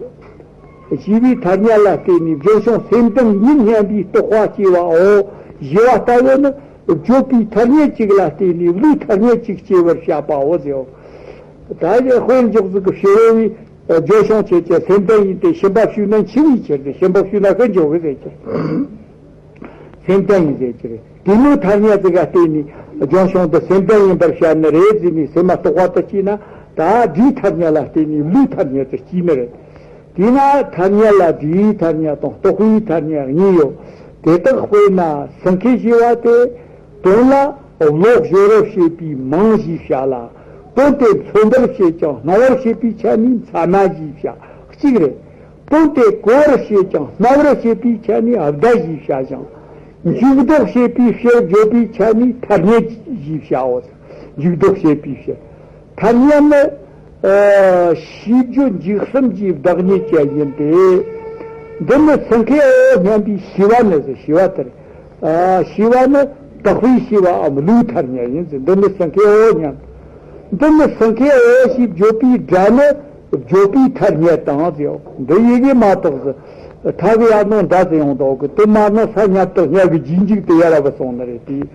ཞེས་པའི་ཐ་སྙད་ལ་བརྟེན་ནས་བརྗོད་བྱང་སེམས་ལྡན་ཡིན་སྙམ་པའི་རྟོག་པ་སྐྱེ་བའོ། ཞེས་པ་ལྟ་བུ་ནི། བརྗོད་པའི་ཐ་སྙད་གཅིག་ལ་བརྟེན་ནས་བློའི་ཐ་སྙད་གཅིག་སྐྱེ་བར་བཤད་པའོ་ཟེར། ད་དཔེར་འཇོག་ཟིག་གི་ཕྱི་རོལ་བའི་བརྗོད་བྱང་ཆོས་ཅན། སེམས་ལྡན་ཡིན་ཏེ། ཤིང་པ་ཕྱུག་ན་འཆི་བའི་ཕྱིར་ཏེ། ཤིང་པ་ཕྱུག་ན་ཤི་འགྱོ་གི་ཟེར་གྱི། སེམས་ལྡན་ཡིན་ཟེར་གྱི་རེད། དེ་མོའི་ཐ་སྙད་ཅིག་ལ་བརྟེན་ནས་བརྗོད་བྱང་དུ་སེམས་ལྡན་ཡིན་པར་བཤད་ནི་རེད་ཟེར་ནས་སེམས་མ་རྟོགས་པ་དུ་སྐྱེས་ན། ད་སྒྲའི་ཐ་སྙད་ལ་བརྟེན་ནས་བློའི་ཐ་སྙད་དུ་སྐྱེས་ནི་རེད། དེས་ན་ཐ་སྙད་ལ་སྒྲའི་ཐ་སྙད་དང་རྟོག་པའི་ཐ་སྙད་གཉིས་ཡོད། དེ་དག་དཔེར་ན་སེང་གེ་ཞེས་པ་དེ། དོན་ལ་བློ་གཞོལ་བར་བྱེད་པའི་མིང་ཞེས་བྱ་ལ། དོན་དེ་མཚོན་པར་བྱེད་ཅིང་སྣང་བར་བྱེད་པའི་ཆ་ནས་མཚན་མ་ཞེས་བྱ། གཅིག་རེད། དོན་དེ་གོ་བར་བྱེད་ཅིང་སྨྲ་བར་བྱེད་པའི་ཆ་ནས་བརྡ་ཞེས་བྱ་ཞིང་། འཇུག་ལྡོག་བྱེད་པའི་ཕྱིར། བརྗོད་པའི་ཆ་ནས་ཐ་སྙད་ཞེས་བྱའོ། འཇུག་ལྡོག་བྱེད་པའི་ཕྱིར། ཐ་སྙད་ནི། ཨ། ཤེས་བརྗོད་འཇུག་གསུམ་གྱི་བདག་ཉིད་ཅན་ཡིན་ཏེ། འདི་ནི་སེང་གེའོ་སྙམ་པའི་ཤེས་པ་ནི་ཟེར། ཤེས་པ་དེར། ཨ། ཤེས་པ་ནི་དག་པའི་ཤེས་པའམ་བློའི་ཐ་སྙད་ཡིན་ཟེར། འདི་ནི་སེང་གེའོ་སྙམ། འདི་ནི་སེང་གེའོ་ཞེས་བརྗོད་པའི་སྒྲ་ནི་བརྗོད་པའི་ཐ་སྙད་དང་ཟེར། འདི་ཡི་གེ་མ་གཏོགས་སུ་ཐ་གི་ཡར་ནང་འདྲ་ཟེར་ཡོང་དོག་གི། དེ་མ་ནི་ས་ཉབ་ཏུ་སྙ་གི་རྗེས་འཇུག་དེ་ཡར་བུད་སོང་ནི་རེད་དེ།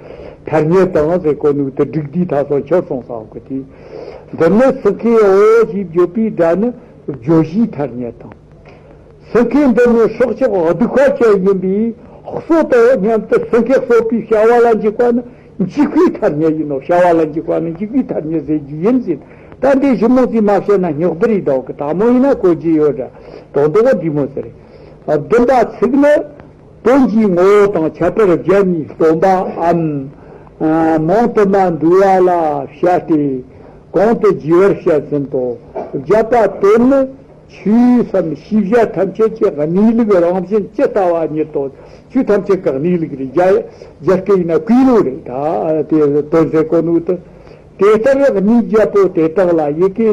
ཐ་སྙད་དང་ཟེར་གོ་ནོ་དེ་སྒྲིག་དུས་ཐ་སོང་ཁྱེར་སོང་ས་འོག་གི་དེ། འདི་ནི་སེང་གེའོ་ཞེས་བརྗོད་པའི་སྒྲ་ནི་བརྗོད་བྱའི་ཐ་སྙད་དང་། སེང་གེ་འདི་ནི་སྲོག་ཆགས་གདུག་པ་ཅན་ཡིན་པས་གསོད་དོ་སྙམ་དུ་སེང་གེ་གསོད་པའི་བྱ་བ་ལ་འཇུག་པ་ནི་འཇུག་པའི་ཐ་སྙད་ཡིན་ནོ། བྱ་བ་ལ་འཇུག་པ་ནི་འཇུག་པའི་ཐ་སྙད་ཟེར་རྒྱུ་ཡིན་ཟེར། ད་འདི་ཞིབ་མོ་ཅིག་མ་བཤད་ན་རྙོག་དྲ་རེད་འདུག་གི། དྲང་མོ་ཡིན་ན་གོ་རྒྱུ་ཡོད་འདྲ། དོན་དག་འདི་མོ་ཟེར། བདུན་པ་ཚིག་ནི། དོན་གྱི་ངོ་བོ་དང་ཁྱད་པར་བརྒྱད་ནས་སྟོན་པའམ། མིང་དུ་མ་འདུས་པ་ལ་བཤད་དེ། གོང་དུ་རྒྱས་པར་བཤད་ཟིན་ཏོ། བརྒྱད་པ་དོན་ནི། ཆོས་སམ་ཤེས་བྱ་ཐམས་ཅད་ཀྱི་གནས་ལུགས་རང་བཞིན་ཇི་ལྟ་བ་ཉིད་དོ། ཆོས་ཐམས་ཅད་ཀྱི་གནས་ལུགས་རེད། རྒྱ་རྒྱ་སྐད་ཡིན་ན་ཀུན་སློང་རེད། ད་དེ་དོན་ཟེར་གོ་ནོ་དེ། དེ་ལྟར་གནས་བརྒྱད་པོ་དེ་དག་ལ་ཡི་གེ་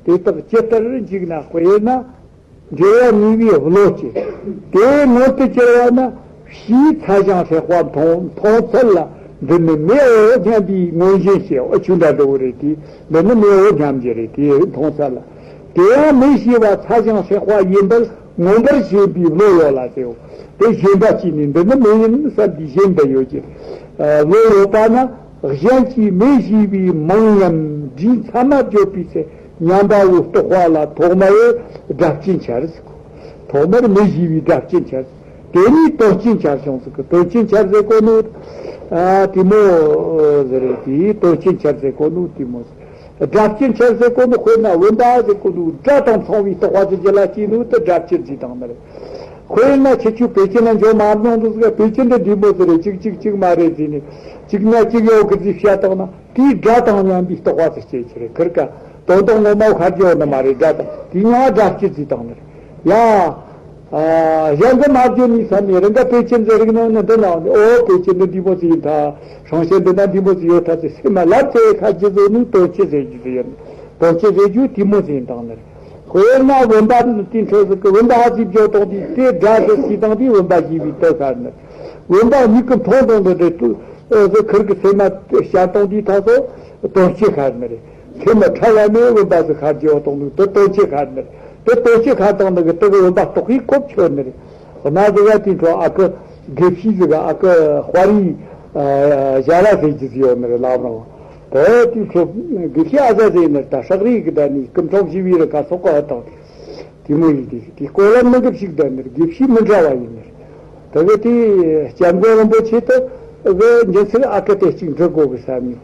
དེ་དག་ཇི་ལྟར་འཇུག་ན། དཔེར་ན། འབྲེལ་བ་ནུས་པའི་བློ་སྐྱེ། དེ་མངོན་དུ་གྱུར་པ་ན། ཕྱིའི་ཚ་ཞིང་སྲེག་པ་མཐོང་མཐོང་ཚད་ལ། འདི་ནི་མེའོ་སྙམ་པའི་མངོན་ཞེན་སྐྱེའོ། ཨ། ཆུ་འདྲ་འདྲ་བོ་རེད་དེ། འདི་ནི་མེའོ་སྙམ་གྱི་རེད་དེ་མཐོང་ཚད་ལ། དེ་ཡང་མེ་ཞེས་པ་ཚ་ཞིང་སྲེག་པ་ཡིན་པར་མངོན་པར་ཞེན་པའི་བློ་ཡོད་ལ་ཟེར། དེ་ཞེན་པ་སྐྱེས་ནས་འདི་ནི་མེ་ཡིན་བསམ་པའི་ཞེན་པ་ཡོད་ཀྱི། ཨ། བློ་ཡོད་པ་ན་གཞན་གྱིས་མེ་ཞེས་པའི་མིང་ངམ་སྒྲའི་མཚན་མ་བརྗོད་པའི་ཚེ། ཉམས་པ་བོ་རྟོགས་པ་ལ་ཐོག་མར་སྒྲ་གཅན་འཆར། ཐོག་མར་མེ་ཞེས་པའི་སྒྲ་གཅན་འཆར། དེ་ནས་དོན་གཅན་འཆར་བྱུང་ཟེར་གི། དོན་གཅན་འཆར་ཟེར་གོ་ནོ། ཨ། དེ་མོ་ཟེར་རེད་དེ། དོན་གཅན་འཆར་ཟེར་གོ་ནོ་དེ་མོ་ཟེར། སྒྲ་གཅན་འཆར་ཟེར་གོ་ནོ་དཔེར་ན་བུམ་པ་ཟེར་གོ་ནོ་སྒྲ་དང་མཚུངས་པའི་རྟོག་པ་ཟེར་རྒྱུ་ལ་སྐྱེས་ནོ་དེ་སྒྲ་གཅན་ཟེར་བཏང་ནི་རེད། དཔེར་ན་ཁྱེད་ཆོས་པེ་ཅིན་ན་འགྱོ་མ་མྱོང་འདུག་ཟེར་གི། པེ་ཅིན་དེ་འདི་མོ་ཟེར་རེད། གཅིག་གཅིག་གཅིག་མ་རེད་ཟེར་ནས་གཅིག་ན་གཅིག་ཡོད་གི་ཟེར་བཤད་བཏང་ན། དེའི་སྒྲ་དང་མཉམ་པའི་རྟོག་པ་དེ་སྐྱེ་ཆེ་རེད། ཁིར་ཀ་དོན་དག་ངོ་མ་ཁར་གྱི་ཡོད་ནི་མ་རེད། སྒྲ་དང་དེའི་ངང་སྒྲ་སྐྱེ་རྩིས་བཏང་ནི་རེད། ཡ། ཨ། གཞན་གྱི་མ་བརྗོད་ནས་བསམ་ནས་རང་ག་པེ་ཅིན་ཟེར་རིག་ནང་ནི་འདི་ནང་ནས། ཨོ་པེ་ཅིན་འདི་འདི་མོ་ཟིག་ཡིན་ད། ཧྲང་ཤེན་འདི་ན་འདི་མོ་ཟིག་ཡོད་ད་ཟེར་སེམས་མ་ལབ་ཚེ་ཁ་ཅི་ཟེར་ནི་དོན་སྤྱི་ཟེར་རྒྱུ་ཟིག་ཡོད་ནི། དོན་སྤྱི་ཟེར་རྒྱུ་དེ་མོ་ཟིག་ཡིན་བཏང་ནི་རེད། དཔེར་ན་བུམ་པ་ནི་དེ་འཕྲོ་ཟིག་གི་བུམ་པ་ཧ་ཅིག་བརྗོད་བཏང་དུས་དེ་སྒྲ་དེ་སྐྱེས་བཏང་དུས་བུམ་པ་ཞེས་པའི་དོན་ཤར་ནི། བུམ་པ་མིག་གིས་མཐོང་དང་དུ་འདྲེ་དུ། ཨོ་ཟེར་ཁིར་གི་སེམས་མ་ཤར་བཏང་དུས་ད་སོ་དོན་སྤྱི་ཤར་ནི་རེད། སེམས་མ་ཁྲ་ལ་མེ་བུམ་པ་ཟིག་ཤར་རྒྱུ་བ་བཏང་དུས་དེ་དོན་སྤྱི་ཤར་ནི་རེད། དེ་དོན་སྤྱི་ཤར་བཏང་ནི་གི་དེ་གི་བུམ་པ་རྟོགས་པའི་སྐབས་ཆོད་ནི་རེད། གནའ་ཟིག་ག་དེ་འཕྲོ་ཨ་ཁུ་དགེ་བཤེས་ཟིག་ག་ཨ་ཁུ་དཔའ་རིས་ཨ་ཞྭ་ར་ཟེར་རྒྱུ་ཟིག་ཡོད་ནི་རེད། ལབ་རང་དེ་དེ་འཕྲོ་དགེ་བཤེས་ཨ་ཟ་ཟེར་ནི་རེད། ད་ཧྲག་རིས་གི་ད་ནི་སྐུ་ཕྲེང་བཞི་བའི་རིགས་ཀ་སོགས་ག་ཨ་དང་དེ། དེ་མོ་ཡིན་དེ། དེ་སྐོར་ལ་མི་འདི་ཞིག་བསྡད་ནི་རེད། དགེ་བཤེས་མི་འདྲ་བ་ཡིན་ནི་རེད། དེ་གི་དེ་སྐྱབས་མགོན་རིན་པོ་ཆེ་དེ་གི་འཇིན་ཚིག་ཨ་ཁུ་དེ་གཅིག་འབྲི་དགོས་གི་བསམ་ནས།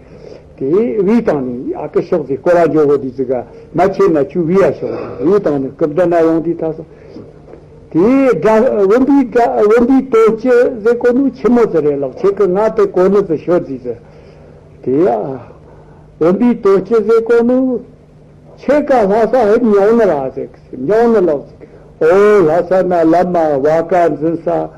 དེ་བའི་སྟེང་ནས་ཨ་ཁུ་ཤོག་ཟེར། སྐོར་ར་འཇོག་གོ་དུས་ཙི་ག་མ་ཆེ་ན་ཆུ་བའི་ཡ་ཤོག་ཟེར། བའི་སྟེང་ནས་སྐུ་མདུན་ན་ཡོང་དུས་ད་སོ། དེ་སྒྲ་བུམ་པའི་སྒྲ་བུམ་པའི་དོན་སྤྱི་ཟེར་གོ་ནོ་ཆི་མོ་ཟེར་རེད་ལགས། ཁྱེད་ཀྱི་ང་དེ་གོ་ནི་ཟེར་ཤོད་ཟིག་ཟེར། དེ་ཡ་བུམ་པའི་དོན་སྤྱི་ཟེར་གོ་ནོ། ཁྱེད་ཀ་ལྷ་ས་ཧེབ་མྱོང་ནི་ར་ཟེར། མྱོང་ནི་ལགས་ཟེར། ཨོ་ལྷ་ས་ན་བླ་མ་བ་ཀ་འཛིན་ས།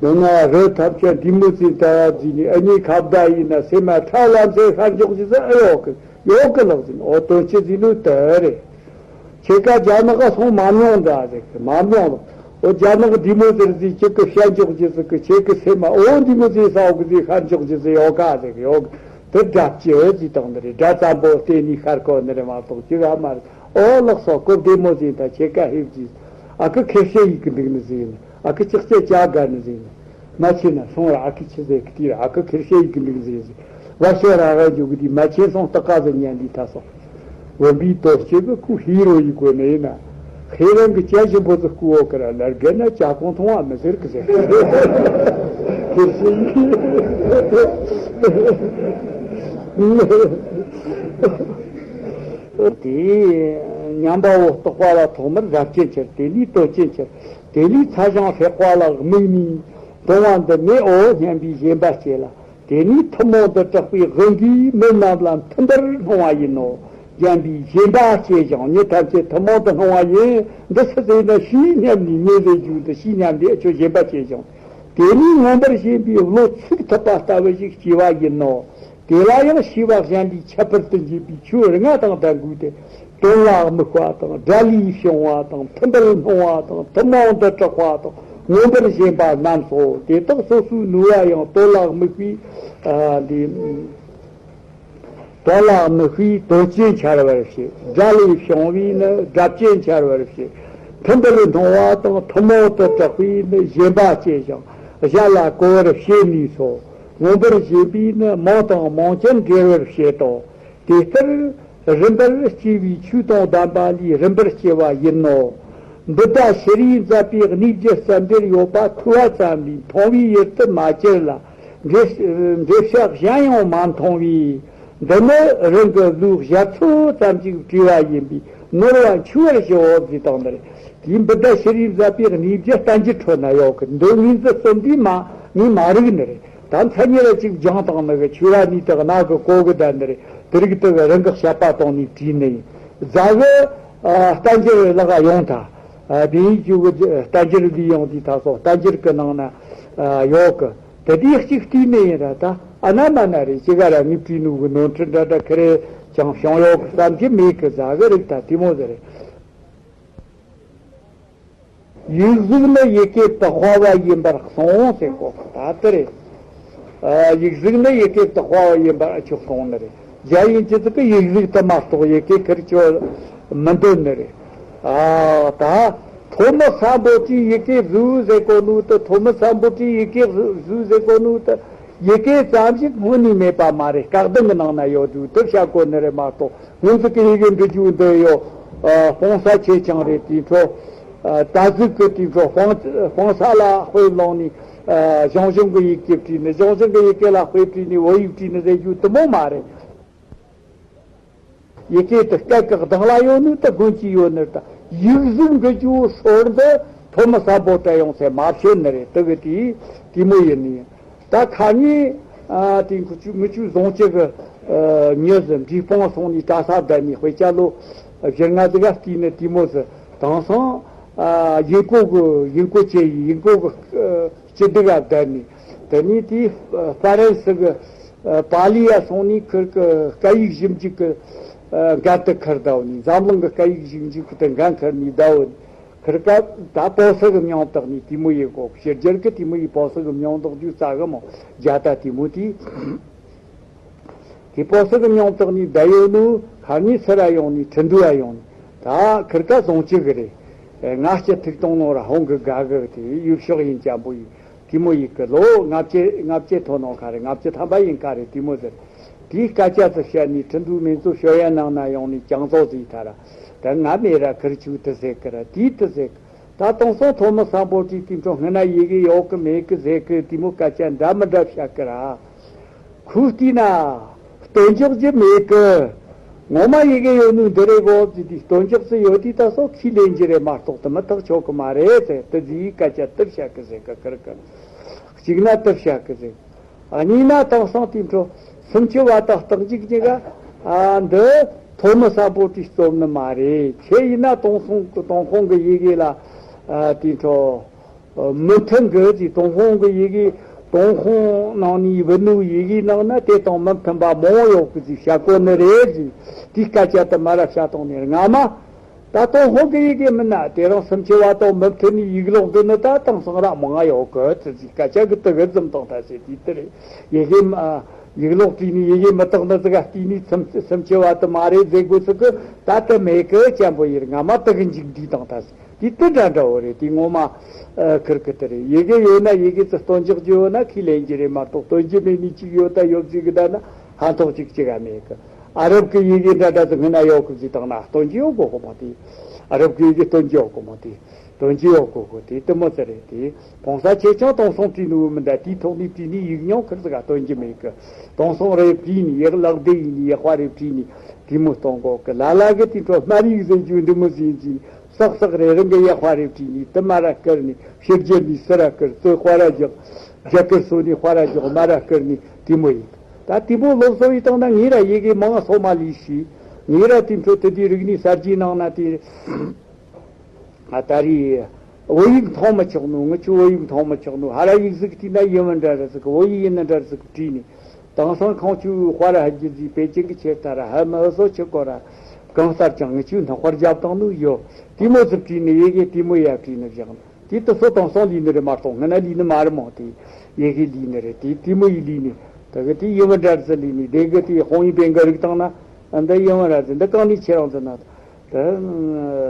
ནི་ང་རི་ཐམས་ཅད་འདི་མོ་ཟིག་ད་ཟིག་ནི་ཨ་ནི་ཁ་བརྡ་ཡིན་ན་སེམས་མ་ཁྲ་ལམ་སེ་ཤར་འཇོག་ཟིག་ཟེར། ཨ་ཡོག་གི་ཡོག་གི་ལགས་ཟེར། ཨོ་དོན་སྤྱི་ཟིག་ནོ་དེ་རེད། ཁྱེད་ཀ་རྒྱ་ནག་ག་སོང་མ་མྱོང་འདྲ་ཟེར། མ་མྱོང་ལགས། ཨོ་རྒྱ་ནག་འདི་མོ་ཟེར་ཟིག་ཁྱེད་ཀི་བཤད་འཇོག་ཟིག་ཟེར་གི། ཁྱེད་ཀི་སེམས་མ་ཨོ་འདི་མོ་ཟིག་ས་འོག་གི་ཟིག་ཤར་འཇོག་ཟིག་ཟེར། ཡོག་ག་ཟེར་གི་ཡོག་གི། དེ་སྒྲ་སྤྱི་ཟེར་དང་འདི་རེད། སྒྲ་ཙམ་པོ་བལྟས་ནས་ཤར་གོ་ནི་རེད་མ་གཏོགས་ཅི་ག་མ་རེད། ཨོ་ལགས་སོ། སྐུ་བདེ་མོ་ཟིན་ད་ཁྱེད་ཀ་ཧེབ་ཀྱིས། ཨ་ཁུ་ཁེར་ཤེས་ཡིག་གི་འདུག་ནི་ཟིན། ཨ་ཁུ་ཅག་ཅེ་ཅག་དགའ་ནི་ཟིན། མ་ཆེ་ན་སོང་ར་ཨ་ཁུ་ཆི་ཟེར་གི་དེ་ར་ཨ་ཁུ་ཁེར་ཤེས་ཡིག་གི་འདུག་ཟིན་ཟིན། བ་ཤོ་ར་ར་འཇུག་གི་དེ་མ་ཆེ་སོང་སྟག་ཀ་ཟིན་ཉན་དེ་ད་སོང་། བུམ་པའི་དོན་སྤྱི་གི་ཁུ་ཧི་རོ་ཡི་གོ་ནི་ཡིན་ན། ཧེ་རང་གི་ཅ་ཞིམ་པོ་ཟིག་ཁུ་འོ་ཀ་ར་ལར་གན་ན་ཅ་གོང་མཐོང་བ་མི་ཟེར་གི་ཟེར། ཁེར་སི་ཡིན། དེ་ཉམས་པའོ་རྟོགས་པ་ལ་ཐོག་མར་རབ་སྐྱེ་འཆར། དེ་ནས་དོན་སྐྱེ་འཆར། དེ་ནས་ཚ་ཞང་ལྷེག་པ་ལ་དམིགས་ནས་འདོང་བ་འདི་མེད་འོ་སྙམ་པའི་ཞེན་པ་སྐྱེ་ལ། དེ་ནས་ཐུན་མོང་དུ་གྲགས་པའི་དབུ་འགའི་མི་རྣམས་ལ་མཐུན་པར་སྣང་བ་ཡིན་ནོ། སྙམ་པའི་ཞེན་པ་སྐྱེ་ཞིང་མྱི་ཐམས་ཅད་ཐུན་མོང་དུ་སྣང་བ་ཡིན། འདི་སུ་ཟེར་ན་ཤིས་སྙམ་ནས་ཉེ་ཟེར་རྒྱུ་འདི་ཤིས་སྙམ་ནས་ཨ་ཆོ་ཞེན་པ་སྐྱེ་ཞིང་། དེ་ནས་མངོན་པར་ཞེན་པའི་བློ་ཚུགས་ཐུབ་པ་ལྟ་བུ་ཞིག་སྐྱེ་བ་ཡིན་ནོ། དེ་ལ་ཡང་ཤེས་པ་གཞན་ལས་ཁྱད་པར་དུ་འབྱེད་པའི་ཆོས་ལྔ་དང་ལྡན་དགོས་ཏེ། དོན་ལ་དམིགས་པ་དང་། སྒྲ་ལས་བྱུང་བ་དང་། མཐུན་པར་སྣང་བ་དང་། ཐུན་མོང་དུ་གྲགས་པ་དང་། མངོན་པར་ཞེན་པ་རྣམས་སོ། དེ་དག་སོ་སོའི་ནུས་པ་ཡང་དོན་ལ་དམིགས་པའི་ཨ་འདི། དོན་ལ་དམིགས་པའི་དོན་སྐྱེ་འཆར་བར་བྱེད། སྒྲ་ལས་བྱུང་བས་ནི་སྒྲ་སྐྱེ་འཆར་བར་བྱེད། མཐུན་པར་སྣང་བ་དང་ཐུན་མོང་དུ་གྲགས་པས་ནི་ཞེན་པ་སྐྱེ་ཞིང་གཞན་ལ་གོ་བར་བྱེད་ནུས་སོ། མངོན་པར་ཞེན་པས་ནི་མིང་དང་མིང་ཅན་འབྲེལ་བར་བྱེད་དོ། དེ་ལྟར་རིམ་པར་སྐྱེ་བའི་ཆོས་དང་ལྡན་པ་ལས་རིམ་པར་སྐྱེ་བ་ཡིན་ནོ། བུདྡྷ་ཤྲཱིས་མཛད་པའི་གནས་བརྒྱད་ཙམ་དེར་ཡོད་པ་ཐོས་པ་ཙམ་ལས་མཐོང་བའི་ཡུལ་དུ་མ་གྱུར་ལ། འགྲེལ་འགྲེལ་བཤད་གཞན་ཡང་མ་མཐོང་བས། འདི་ནི་རང་གི་ལུས་ཞབས་ཚོ་ཙམ་ཅིག་བྲིས་པ་ཡིན་པས་ནོར་བ་འཆུ་བར་ཞུའོ་ཟེར་དང་ནི། དེའི་བུདྡྷ་ཤྲཱིས་མཛད་པའི་གནས་བརྒྱད་བསྟན་འགྱུར་ཁྲོད་ན་ཡོད་གི། འདི་ངོས་འཛིན་གསུམ་འདིས་མ་ངས་མ་རིག་ནི་རེད། ད་མཚན་ཉིད་ལ་ཅིག་སྦྱངས་བཏང་ནི་གི་ཆོས་ར་ནི་དག་ན་གི་གོ་གི་ད་ནི་རེད། དེ་རིགས་དག་གི་རང་གི་བཤད་པ་བཏང་ནས་བྲིས་ནི་ཡིན། རྫ་གི་ཨ་བསྟན་འགྱུར་ལག་ཡོང་ཐལ། ཨ་དེ་ཡིན་རྒྱུ་གི་བསྟན་འགྱུར་འདི་ཡོང་དུས་ད་སོ་བསྟན་འགྱུར་གི་ནང་ན་ཨ་ཡོད་གི། དེ་དེའི་གཅིག་བལྟས་ནི་ཡིན་ར། ད་ཨ་ན་མ་ན་རེད། ཅི་ག་ར་ངས་བྲིས་ནུ་གི་ནོར་འཁྲུལ་འདྲ་འདྲ་ཁི་རེ་ཅང་བྱུང་ཡོད་གི་བསམ་གྱི་མེད་གི། རྫ་གི་རིགས་ད་དེ་མོ་ཟེར་རེད། ཡིག་གཟུགས་ནི་ཡི་གེ་དག་པ་བ་ཡིན་པར་གསུངས་ཟེར་གོ། ད་ལྟ་རེད། ཨ་ཡིག་གཟུགས་ནི་ཡི་གེ་དག་པ་བ་ཡིན་པར་ཨ་ཆོས་གསུངས་ནི་རེད། རྒྱ་ཡིན་གྱི་ཚིག་གི་ཡིག་གཟུགས་དུ་མ་གཏོགས་ཡི་གེ་ཁིར་ཆོ་མི་འདོད་ནི་རེད། ཨ་ད་ཐོ་མི་སམ་བྷོ་ཊིས་ཡི་གེ་བཟོས་ཟེར་གོ་ནོ་ད། ཐོ་མི་སམ་བྷོ་ཊིས་ཡི་གེ་བཟོས་ཟེར་གོ་ནོ་ད། ཡི་གེ་ཙམ་ཞིག་དངོས་ནས་མེད་པ་མ་རེད། བཀའ་གདམས་ཀྱི་ནང་ན་ཡོད་དུས་དེ་བཤད་གོ་ནི་རེད་མ་གཏོགས། སྔོན་ཚུད་ཀྱི་ཡི་གེ་འབྲི་རྒྱུ་འདི་ཡོད། ཨ་སྤུངས་ས་ཆེ་ཆུང་རེད། དེའི་འཕྲོ་ཨ་ད་གཟུགས་ཀྱི་དེའི་འཕྲོ་སྤུངས་སྤུངས་ས་ལ་དཔེ་བླངས་ནས་ཨ་གཞུང་གཞུང་གི་ཡི་གེ་བྲིས་ནས། གཞུང་གཞུང་གི་ཡི་གེ་ལ་དཔེ་བྲིས་ནས་བོད་ཡིག་བྲིས་ནས་ཟེར་རྒྱུ་དེ་མོ་མ་རེད། ཡི་གེ་དེ་སྐད་ཀྱི་གདངས་ལ་ཡོད་ནོ་ད། དགོན་གྱི་ཡོད་ནི་ད། ཡིག་གཟུགས་འབྲི་རྒྱུ་སྲོལ་འདི་ཐོ་མི་སམ་བྷོ་ཊ་ཡོང་ཚེ་མ་བྱོན་ནི་རེད། དེ་གི་དེ་དེ་མོ་ཡིན་ནི་ཡིན། ད་ཁ་ཉིན་ཨ་དེ་ཁུ་ཆུ་མི་ཆུ་བཟུང་བྱེད་གི་ཨ་མྱི་ཟིག་འབྲས་སྤུངས་སོང་ནས་གྲྭ་ས་བསྡད་ནས་དཔེ་ཆ་ལོ་བཞི་ལྔ་ཟིག་ག་བལྟས་ནི་དེ་མོ་ཟིག། དེང་སང་ཨ་ཡིན་གོ་གི་ཡིན་གོ་ཅེ་ཡིན་གོ་གི་ཨ་སྐྱིད་སྡུག་ག་བསྡད་ནས། དེ་ནས་དེ་ཨ་ཧྥ་རན་སི་གི་ཨ་པཱ་ལི་ཡ་སོང་ནས་ཁིར་གི་སྐད་ཡིག་ཞིབ་འཇུག་གི་ཨ་འགན་དུ་ཁུར་བསྡད་ནས། འཛམ་གླིང་གི་སྐད་ཡིག་ཞིབ་འཇུག་གི་དེ་འགན་ཁུར་ནས་བསྡད་ཡོད། ཁིར་ཀ་ད་པོ་སི་གི་མྱིང་བཏགས་ནས་དེ་མོ་ཡེ་གོ། ཕྱི་རྒྱལ་གི་དེ་མོ་ཡེ་པོ་སི་གི་མྱིང་བཏགས་རྒྱུ་རྩ་གི་མོ་རྒྱ་ད་དེ་མོ་དེ། དེ་པོ་སི་གི་མྱིང་བཏགས་ནས་བསྡད་ཡོད་ནོ། ཁ་ཉིན་ཚུར་ར་ཡོང་ནས་ཁྲིན་ཏུའུ་ར་ཡོང་ནས། ད་ཁིར་ཀ་བཟུང་བྱེད་གི་རེད། ང་སྤྱི་ཐིག་གཏོང་ནོ་ར་ཧོང་གི་དགའ་གི་དེ་ཡུལ་ཕྱོགས་ཡིན་ཅན་པོ་ཡིན། དེ་མོ་ཡི་གི་ལོ་ལྔ་བཅུ་ལྔ་བཅུ་ཐོན་ནོ་ཁ་རེད། ལྔ་བཅུ་ཐམ་པ་ཡིན་ཁ་རེད། དེ་མོ་ཟེར། དེའི་སྐད་ཆ་ཚོ་བཤད་ནས་ཁྲིན་ཏུའུ་མིན་ཚོ་ཞོ་ཡན་ནང་ན་ཡོང་ནས་ཅང་ཚོ་ཟིག་ཐ་ར། ད་ང་མེད་ར་ཁིར་ཆུ་དེ་ཟེར་གི་ར་དེའི་དེ་ཟེར་གི། ད་དེང་སང་ཐོ་མི་སམ་བྷོ་ཊིས་དེ་འཕྲོ་སྔོན་ན་ཡི་གེ་ཡོད་གི་མེད་གི་ཟེར་གི། དེ་མོ་སྐད་ཆ་འདྲ་མི་འདྲ་བཤད་གི་ར། ཁོས་བལྟས་ན་ སྟོན་འཇོག་རྒྱུ་མེད་གི། ངོ་མ་ཡི་གེ་ཡོད་ནོ་འདི་རེད་གོ་ཟེར་དུས། སྟོན་འཇོག་ཚུལ་ཡོད་དུས་ད་སོ་ཁས་ལེན་རྒྱུ་རེད་མ་གཏོགས་དེ་མི་ཐག་ཆོད་གི་མ་རེད་ཟེར། དེ་ཟིག་སྐད་ཆ་དེ་བཤད་གི་ཟེར་གི། ཁིར་ཁིར། གཅིག་ན་དེ་བཤད་གི་ཟེར། གཉིས་ན་དེང་སང་དེ་འཕྲོ་སུམ་ཅུ་བ་དང་རྟགས་འཇུག་གཉིས་ཀ་ཨ་འདི་ཐོན་མི་ས་པོ་ཏི་རྩོམ་ནི་མ་རེད། ཁྱེད་ཡིན་ན་ཏུན་ཧོང་གི་ཡི་གེ་ལ་ཨ་དེ་འཕྲོ་མི་མཐུན་གི་ཟེར། ཏུན་ཧོང་གི་ཡི་གེ། ཏུན་ཧོང་ནང་ནས་བུད་ནོ་ཡི་གེ་ནང་ན་དེ་དང་མི་མཐུན་པ་མང་བོ་ཡོད་གི་ཟེར་བཤད་གོ་ནི་རེད་ཟེར། དེའི་སྐད་ཆ་དེ་མ་ར་བཤད་བཏང་ནས། སྔ་མ་ད་ཏུན་ཧོང་གི་ཡི་གེ་མིན་ན་དེ་རིང་སུམ་ཅུ་བ་དང་མི་མཐུན་ནི་ཡིག་ལོག་འདི་ནི་ད་དེང་སང་ར་མང་ང་ཡོད་གི་ཟེར་གི་སྐད་ཆ་གི་དེ་གི་རྫུན་བཏང་ཐལ་ཟེར། དེ་དེ་རེད། ཡི་གེ་མ་ཡིག་ལོག་བྲིས་ནས་ཡི་གེ་མི་དག་ནི་ཟིག་ག་བལྟས་ནས་སུམ་སུམ་ཅུ་བ་དེ་མ་རེད་ཟེར་དགོས་ཚུལ་གི་ད་དེ་མེད་གི། ཅན་པོ་ཡིར་སྔ་མ་དེ་གི་འཇིག་འདི་བཏང་ཐལ་ཟེར། དེ་དེ་འདྲ་འདྲ་བོ་རེད། དེ་ངོ་མ་ཨ་ཁིར་ཁིར་དེ་རེད། ཡི་གེ་ཡོད་ན་ཡི་གེ་ཚུལ་སྟོན་འཇོག་རྒྱུ་ཡོད་ན་ཁས་ལེན་རྒྱུ་རེད་མ་གཏོགས། སྟོན་རྒྱུ་མེད་ནི་གཅིག་ཡོད་ད་ཡོད་ཟིག་གི་ད་ན་ཕན་ཐོགས་གཅིག་གཅིག་ག་མེད་གི། ཨ་རབ་ཀྱི་ཡི་གེ་འདྲ་འདྲ་ཟིག་སྔོན་ན་ཡོད་གི་ཟིག་བཏང་ན་སྟོན་རྒྱུ་ཡོད་གོ་གོ་མོ་དེ། ཨ་རབ་ཀྱི་ཡི་གེ་སྟོན་རྒྱུ་ཡོད་གོ་མོ་དེ། སྟོན་རྒྱུ་ཡོད་གོ་གོ་དེ་དེ་མོ་ཟིག་རེད། དེ་གོང་ས་ཆེ་ཆུང་ཏུན་ཧོང་བྲིས་ནི་བོ་མིན་ད། དེའི་ཐོག་ནས་བྲིས་ནི་ཡིག་རྙིང་ཁིར་ཟིག་ག་སྟོན་རྒྱུ་མེད་གི། ཏུན་ཧོང་རེ་བྲིས་ནི་ཡག་ལག་བདེ་ཡིན་ནི་ཡག་པ་རེ་བྲིས་ནི་དེ་མོ་གཏོང་གོ་གི། ལ་ལ་གི་དེ་འཕྲོ་སྨར་ཡིག་ཟེར་རྒྱུ་འདི་མོ་ཟིག་ཡིན་ཟིག། སག་སག་རེ་རང་གི་ཡག་པ་རེ་བྲིས་ནི་དེ་མ་ར་བསྐུར་ནི། ཕྱི་རྒྱལ་ནི་སི་ར་བསྐུར། ཙི་དཔའ་ར་རྒྱག་རྒྱ་གར་སོ་ནི་དཔའ་ར་རྒྱག་མ་ར་བསྐུར་ནི་དེ་མོ་ཡིན། ད་དེ་མོ་སློབ་གསོ་ཡི་བཏང་ན་ངས་ར་ཡི་གེ་མང་སོ་མ་ལས་ཤེས། ངས་ར་དེ་འཕྲོ་དེ་དུས་རིག་གནས་གསར་བརྗེའི་ནང་ན་དེ། ཨ་ད་རེས་བོད་ཡིག་མཐོང་མི་ཆོག་ནོ། ངི་ཆོ་བོད་ཡིག་མཐོང་མི་ཆོག་ནོ། ཧ་ར་ཡིག་ཟིག་བྲིས་ན་ཡིན་མིན་འདྲ་ར་ཟིག། བོད་ཡིག་ཡིན་ན་འདྲ་ར་ཟིག་བྲིས་ནས། དེང་སང་ཁོང་ཆོའི་དཔའ་ར་ཧ་རྒྱུ་ཟིག་པེ་ཅིན་གི་ཆེ་ལྟ་ར་ཧ་མི་ཧ་སོ་ཆི་གོ་ར་གང་ལྟར་ཀྱང་ངི་ཆོའི་སྣང་བར་བརྒྱབ་བཏང་ནོ་ཡོད། དེ་མོ་ཟིག་བྲིས་ནས་ཡི་གེ་དེ་མོ་ཡ་བྲིས་ནས་བཞག་ནོ། དེ་དུ་སོ་དེང་སང་ལས་ནི་རེད་མ་གཏོགས་སྔ་ན་ལས་ནི་མ་རེད་མོ། དེ་ཡི་གེ་ལས་ནི་རེད། དེ་དེ་མོ་ཡི་ལས་ནི་དེ་གི་དེ་ཡིན་མིན་འདྲ་ར་ཟིག་ལས་ནི་དེ་གི་དེ་ཧོང་ཡིན་པེན་གི་རིག་བཏང་ན་འདི་ཡིན་མིན་ར་ཟིག། འདི་གང་ནས་ཁྱེད་རང་ཚོ་ན། དེ་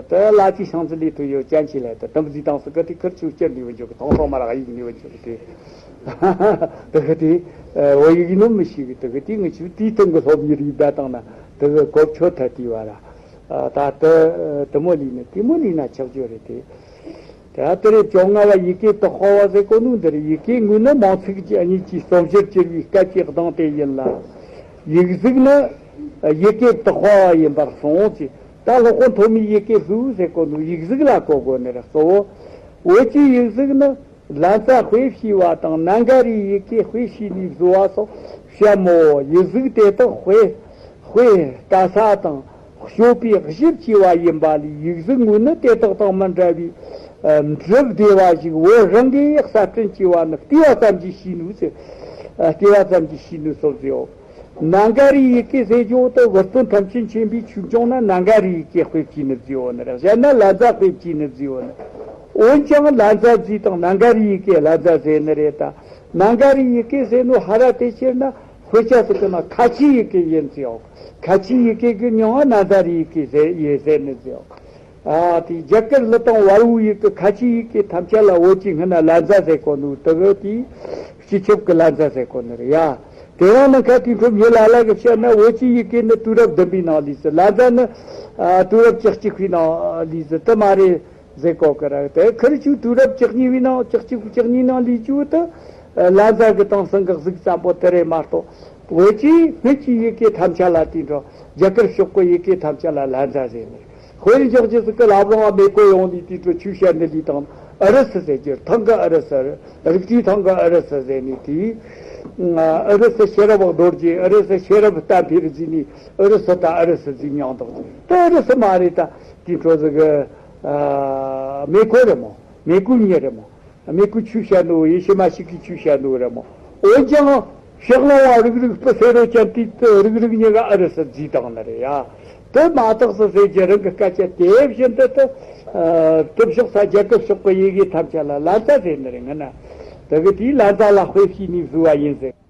དེ་ལ་ཅི་ཤང་ཙི་ལི་ཐུ་ཡོད་ཅན་ཆི་ལ་དེ་དམ་ཟི་དང་སི་ཀ་དེ་ཁིར་ཆུ་སྐྱར་ནི་བ་འཇོག་གི། ཐོང་ཐོང་མ་རག་ཡིག་ནི་བ་འཇོག་གི། དེ་དེ་གི་དེ་བོད་ཡིག་ནི་མི་ཤེས་གི། དེ་གི་དེ་ངི་ཆུ་དེའི་སྟེང་གི་སློབ་གཉེར་ཡིག་བདའ་བཏང་ན་དེ་གི་གོ་ཆོད་ཐལ་དེ་བ་ར། ད་དེ་དེ་མོ་ལི་ནི་དེ་མོ་ལི་ན་ཆགས་རྒྱུ་རེད་དེ། ད་དེ་རེད། བཅོ་ལྔ་བ་ཡི་གེ་བཏགས་པ་བ་ཟེར་གོ་ནོ་འདི་རེད། ཡི་གེ་དངོས་ནི་མིང་ཚིག་གཉིས་ཀྱི་རྩོམ་གཞིར་གྱུར་པའི་སྐད་ཀྱི་གདངས་དེ་ཡིན་ལ། ཡིག་གཟུགས་ནི་ཡི་གེ་བཏགས་པ་བ་ཡིན་པར་གསུངས་ཀྱི། ད་སློབ་དཔོན་ཐོན་མིས་ཡི་གེ་ལྷུ་ཟེར་གོ་ནོ་ཡིག་གཟུགས་ལ་གོ་དགོས་ནི་རེད། གཙོ་བོ་བོད་ཀྱི་ཡིག་གཟུགས་ནི་ལན་ཙ་དཔེ་བྱས་པ་དང་ནན་ག་རིའི་ཡི་གེ་དཔེ་བྱས་ནས་བཟོ་བ་སོགས་བཤད་མོད། ཡིག་གཟུགས་དེ་དག་དཔེ་དཔེ་ལྟ་ས་དང་སྤྱོད་པའི་གཞི་བཅས་པ་ཡིན་པ་ལས། ཡིག་གཟུགས་དངོས་ནི་དེ་དག་དང་མི་འདྲ་བའི་ཨ་འགྲུབ་བདེ་བ་ཞིག་བོད་རང་གིས་གསར་སྐྲུན་བྱས་པ་ནི་བལྟས་པ་ཙམ་གྱིས་ཤེས་ནུས་ཟེར། ཨ་བལྟས་པ་ཙམ་གྱིས་ཤེས་ནུས་སོ་ཟེར་ཡོད། ནན་ག་རིའི་ཡི་གེ་ཟེར་རྒྱུ་དེ་བུ་སྟོན་ཐམས་ཅད་མཁྱེན་པའི་ཆོས་འབྱུང་ན་ནན་ག་རིའི་ཡི་གེ་དཔེ་བྱས་ནི་བཟོས་ཡོད་ནི་རེད། གཞན་ན་ལན་ཙ་དཔེ་བྱས་ནི་བཟོས་ཡོད་ནི། འོན་ཀྱང་ལན་ཙ་ཟེར་དང་ནན་ག་རིའི་ཡི་གེ་ལན་ཙ་ཟེར་ནི་རེད་ད། ནན་ག་རིའི་ཡི་གེ་ཟེར་ནོ་ཧ་ར་དེ་ཕྱིར་ན། དཔེ་ཆ་ཟེར་གི་ན་ཁ་ཆེའི་ཡི་གེ་ཡིན་ཟེར་ཡོད། ཁ་ཆེའི་ཡི་གེ་གི་མྱིང་ང་ནན་ཙ་རིའི་ཡི་གེ་ཟེར་ཡེ་ཟེར་ནི་ཟེར་ཡོད། ཨ་དེ་རྒྱ་གར་ལི་དང་བལ་བོའི་ཡི་གེ་ཁ་ཆེའི་ཡི་གེ་ཐམས་ཅད་ལ་བོད་ཀྱི་སྔ་ན་ལན་ཙ་ཟེར་གོ་ནོ་དེ་གི་དེ་སྤྱི་ཁྱབ་ཀྱི་ལན་ཙ་ཟེར་གོ་ནི་རེད་ཡ། དེ་རང་ནི་ཁ་དེ་འཕྲོ་མྱི་ལ་ལ་གི་བཤད་ན་བོད་ཀྱི་ཡི་གེ་ནི་དུས་རབས་བདུན་པའི་ནང་ལས་ཟེར། ལན་ཙ་ནི་ཨ་དུས་རབས་བཅུ་གཅིག་པའི་ནང་ལས་ཟེར། དེ་མ་རེད། ཟེར་གོ་གི་ར། དེ་ཁིར་ཆུ་དུས་རབས་བཅུ་གཉིས་པའི་ནང་བཅུ་གཅིག་བཅུ་གཉིས་ནང་ལས་ཆུ་དུ་ལན་ཙ་གི་དེང་སང་གི་གཟུགས་ཙམ་པོ་དེ་རེད་མ་གཏོགས། བོད་ཀྱི་སྔོན་གྱི་ཡི་གེ་ཐམས་ཅད་ལ་དེ་འགྲོ། རྒྱ་གར་ཕྱོགས་གི་ཡི་གེ་ཐམས་ཅད་ལ་ལན་ཙ་ཟེར་ནས། དཔེར་འཇོག་རྒྱུ་ཟིག་གི་ལབ་རུང་བ་མེ་གོ་ཡོང་ནས་དེ་འགྲོ་ཆུ་བཤད་ནི་ལི་དང་ཨུ་རུ་སུ་ཟེར་རྒྱུ། ཐང་གི་ཨུ་རུ་སུ། རིག་བྱེད་ཐང་གི་ཨུ་རུ་སུ་ཟེར་ནས་དེ། ཨུ་རུ་སུ་ཤེས་རབ་རྡོ་རྗེ། ཨུ་རུ་སུ་ཤེས་རབ་བསྟན་འཕེལ་ཟེར་ནས་ཨུ་རུ་སུ་དང་ཨུ་རུ་སུ་ཟེར་མྱང་འདུག། དེ་ཨུ་རུ་སུ་མ་རེད་ད། དེ་འགྲོ་ཟིག་གི། ཨ་མེ་གོ་རེད་མོ། མེ་གོ་མྱི་རེད་མོ། མེ་གོ་ཆུ་བཤད་ནོ་ཡེ་ཤེས་མ་ཞིག་གིས་ཆུ་བཤད་ནོ་རེད་མོ། འོན་ཀྱང་ཕྱག་ལོང་བ་རིག་རིག་སྤུ་སེ་རོ་ཅན་དེ་རིག་རིག་མྱི་ག་ཨུ་རུ་སུ་བརྫིས་བཏང་ནི་རེད་ཡ། དེ་མ་དག་སུ་ཟེར་རྒྱུ་རང་གི་སྐད་ཆ་དེ་བཞིན་དུ་དེ། ཨ་དེ་ཕྱོགས་ས་རྒྱ་གར་ཕྱོགས་གི་ཡི་གེ་ཐམས་ཅད་ལ་ལན་ཙ་ཟེར་ནི་རེད། ངི་ན་དེ་གི་དེའི་ལན་ཙ་ལ་དཔེ་བྱས་ནས་བཟོས་པ་ཡིན་ཟེར།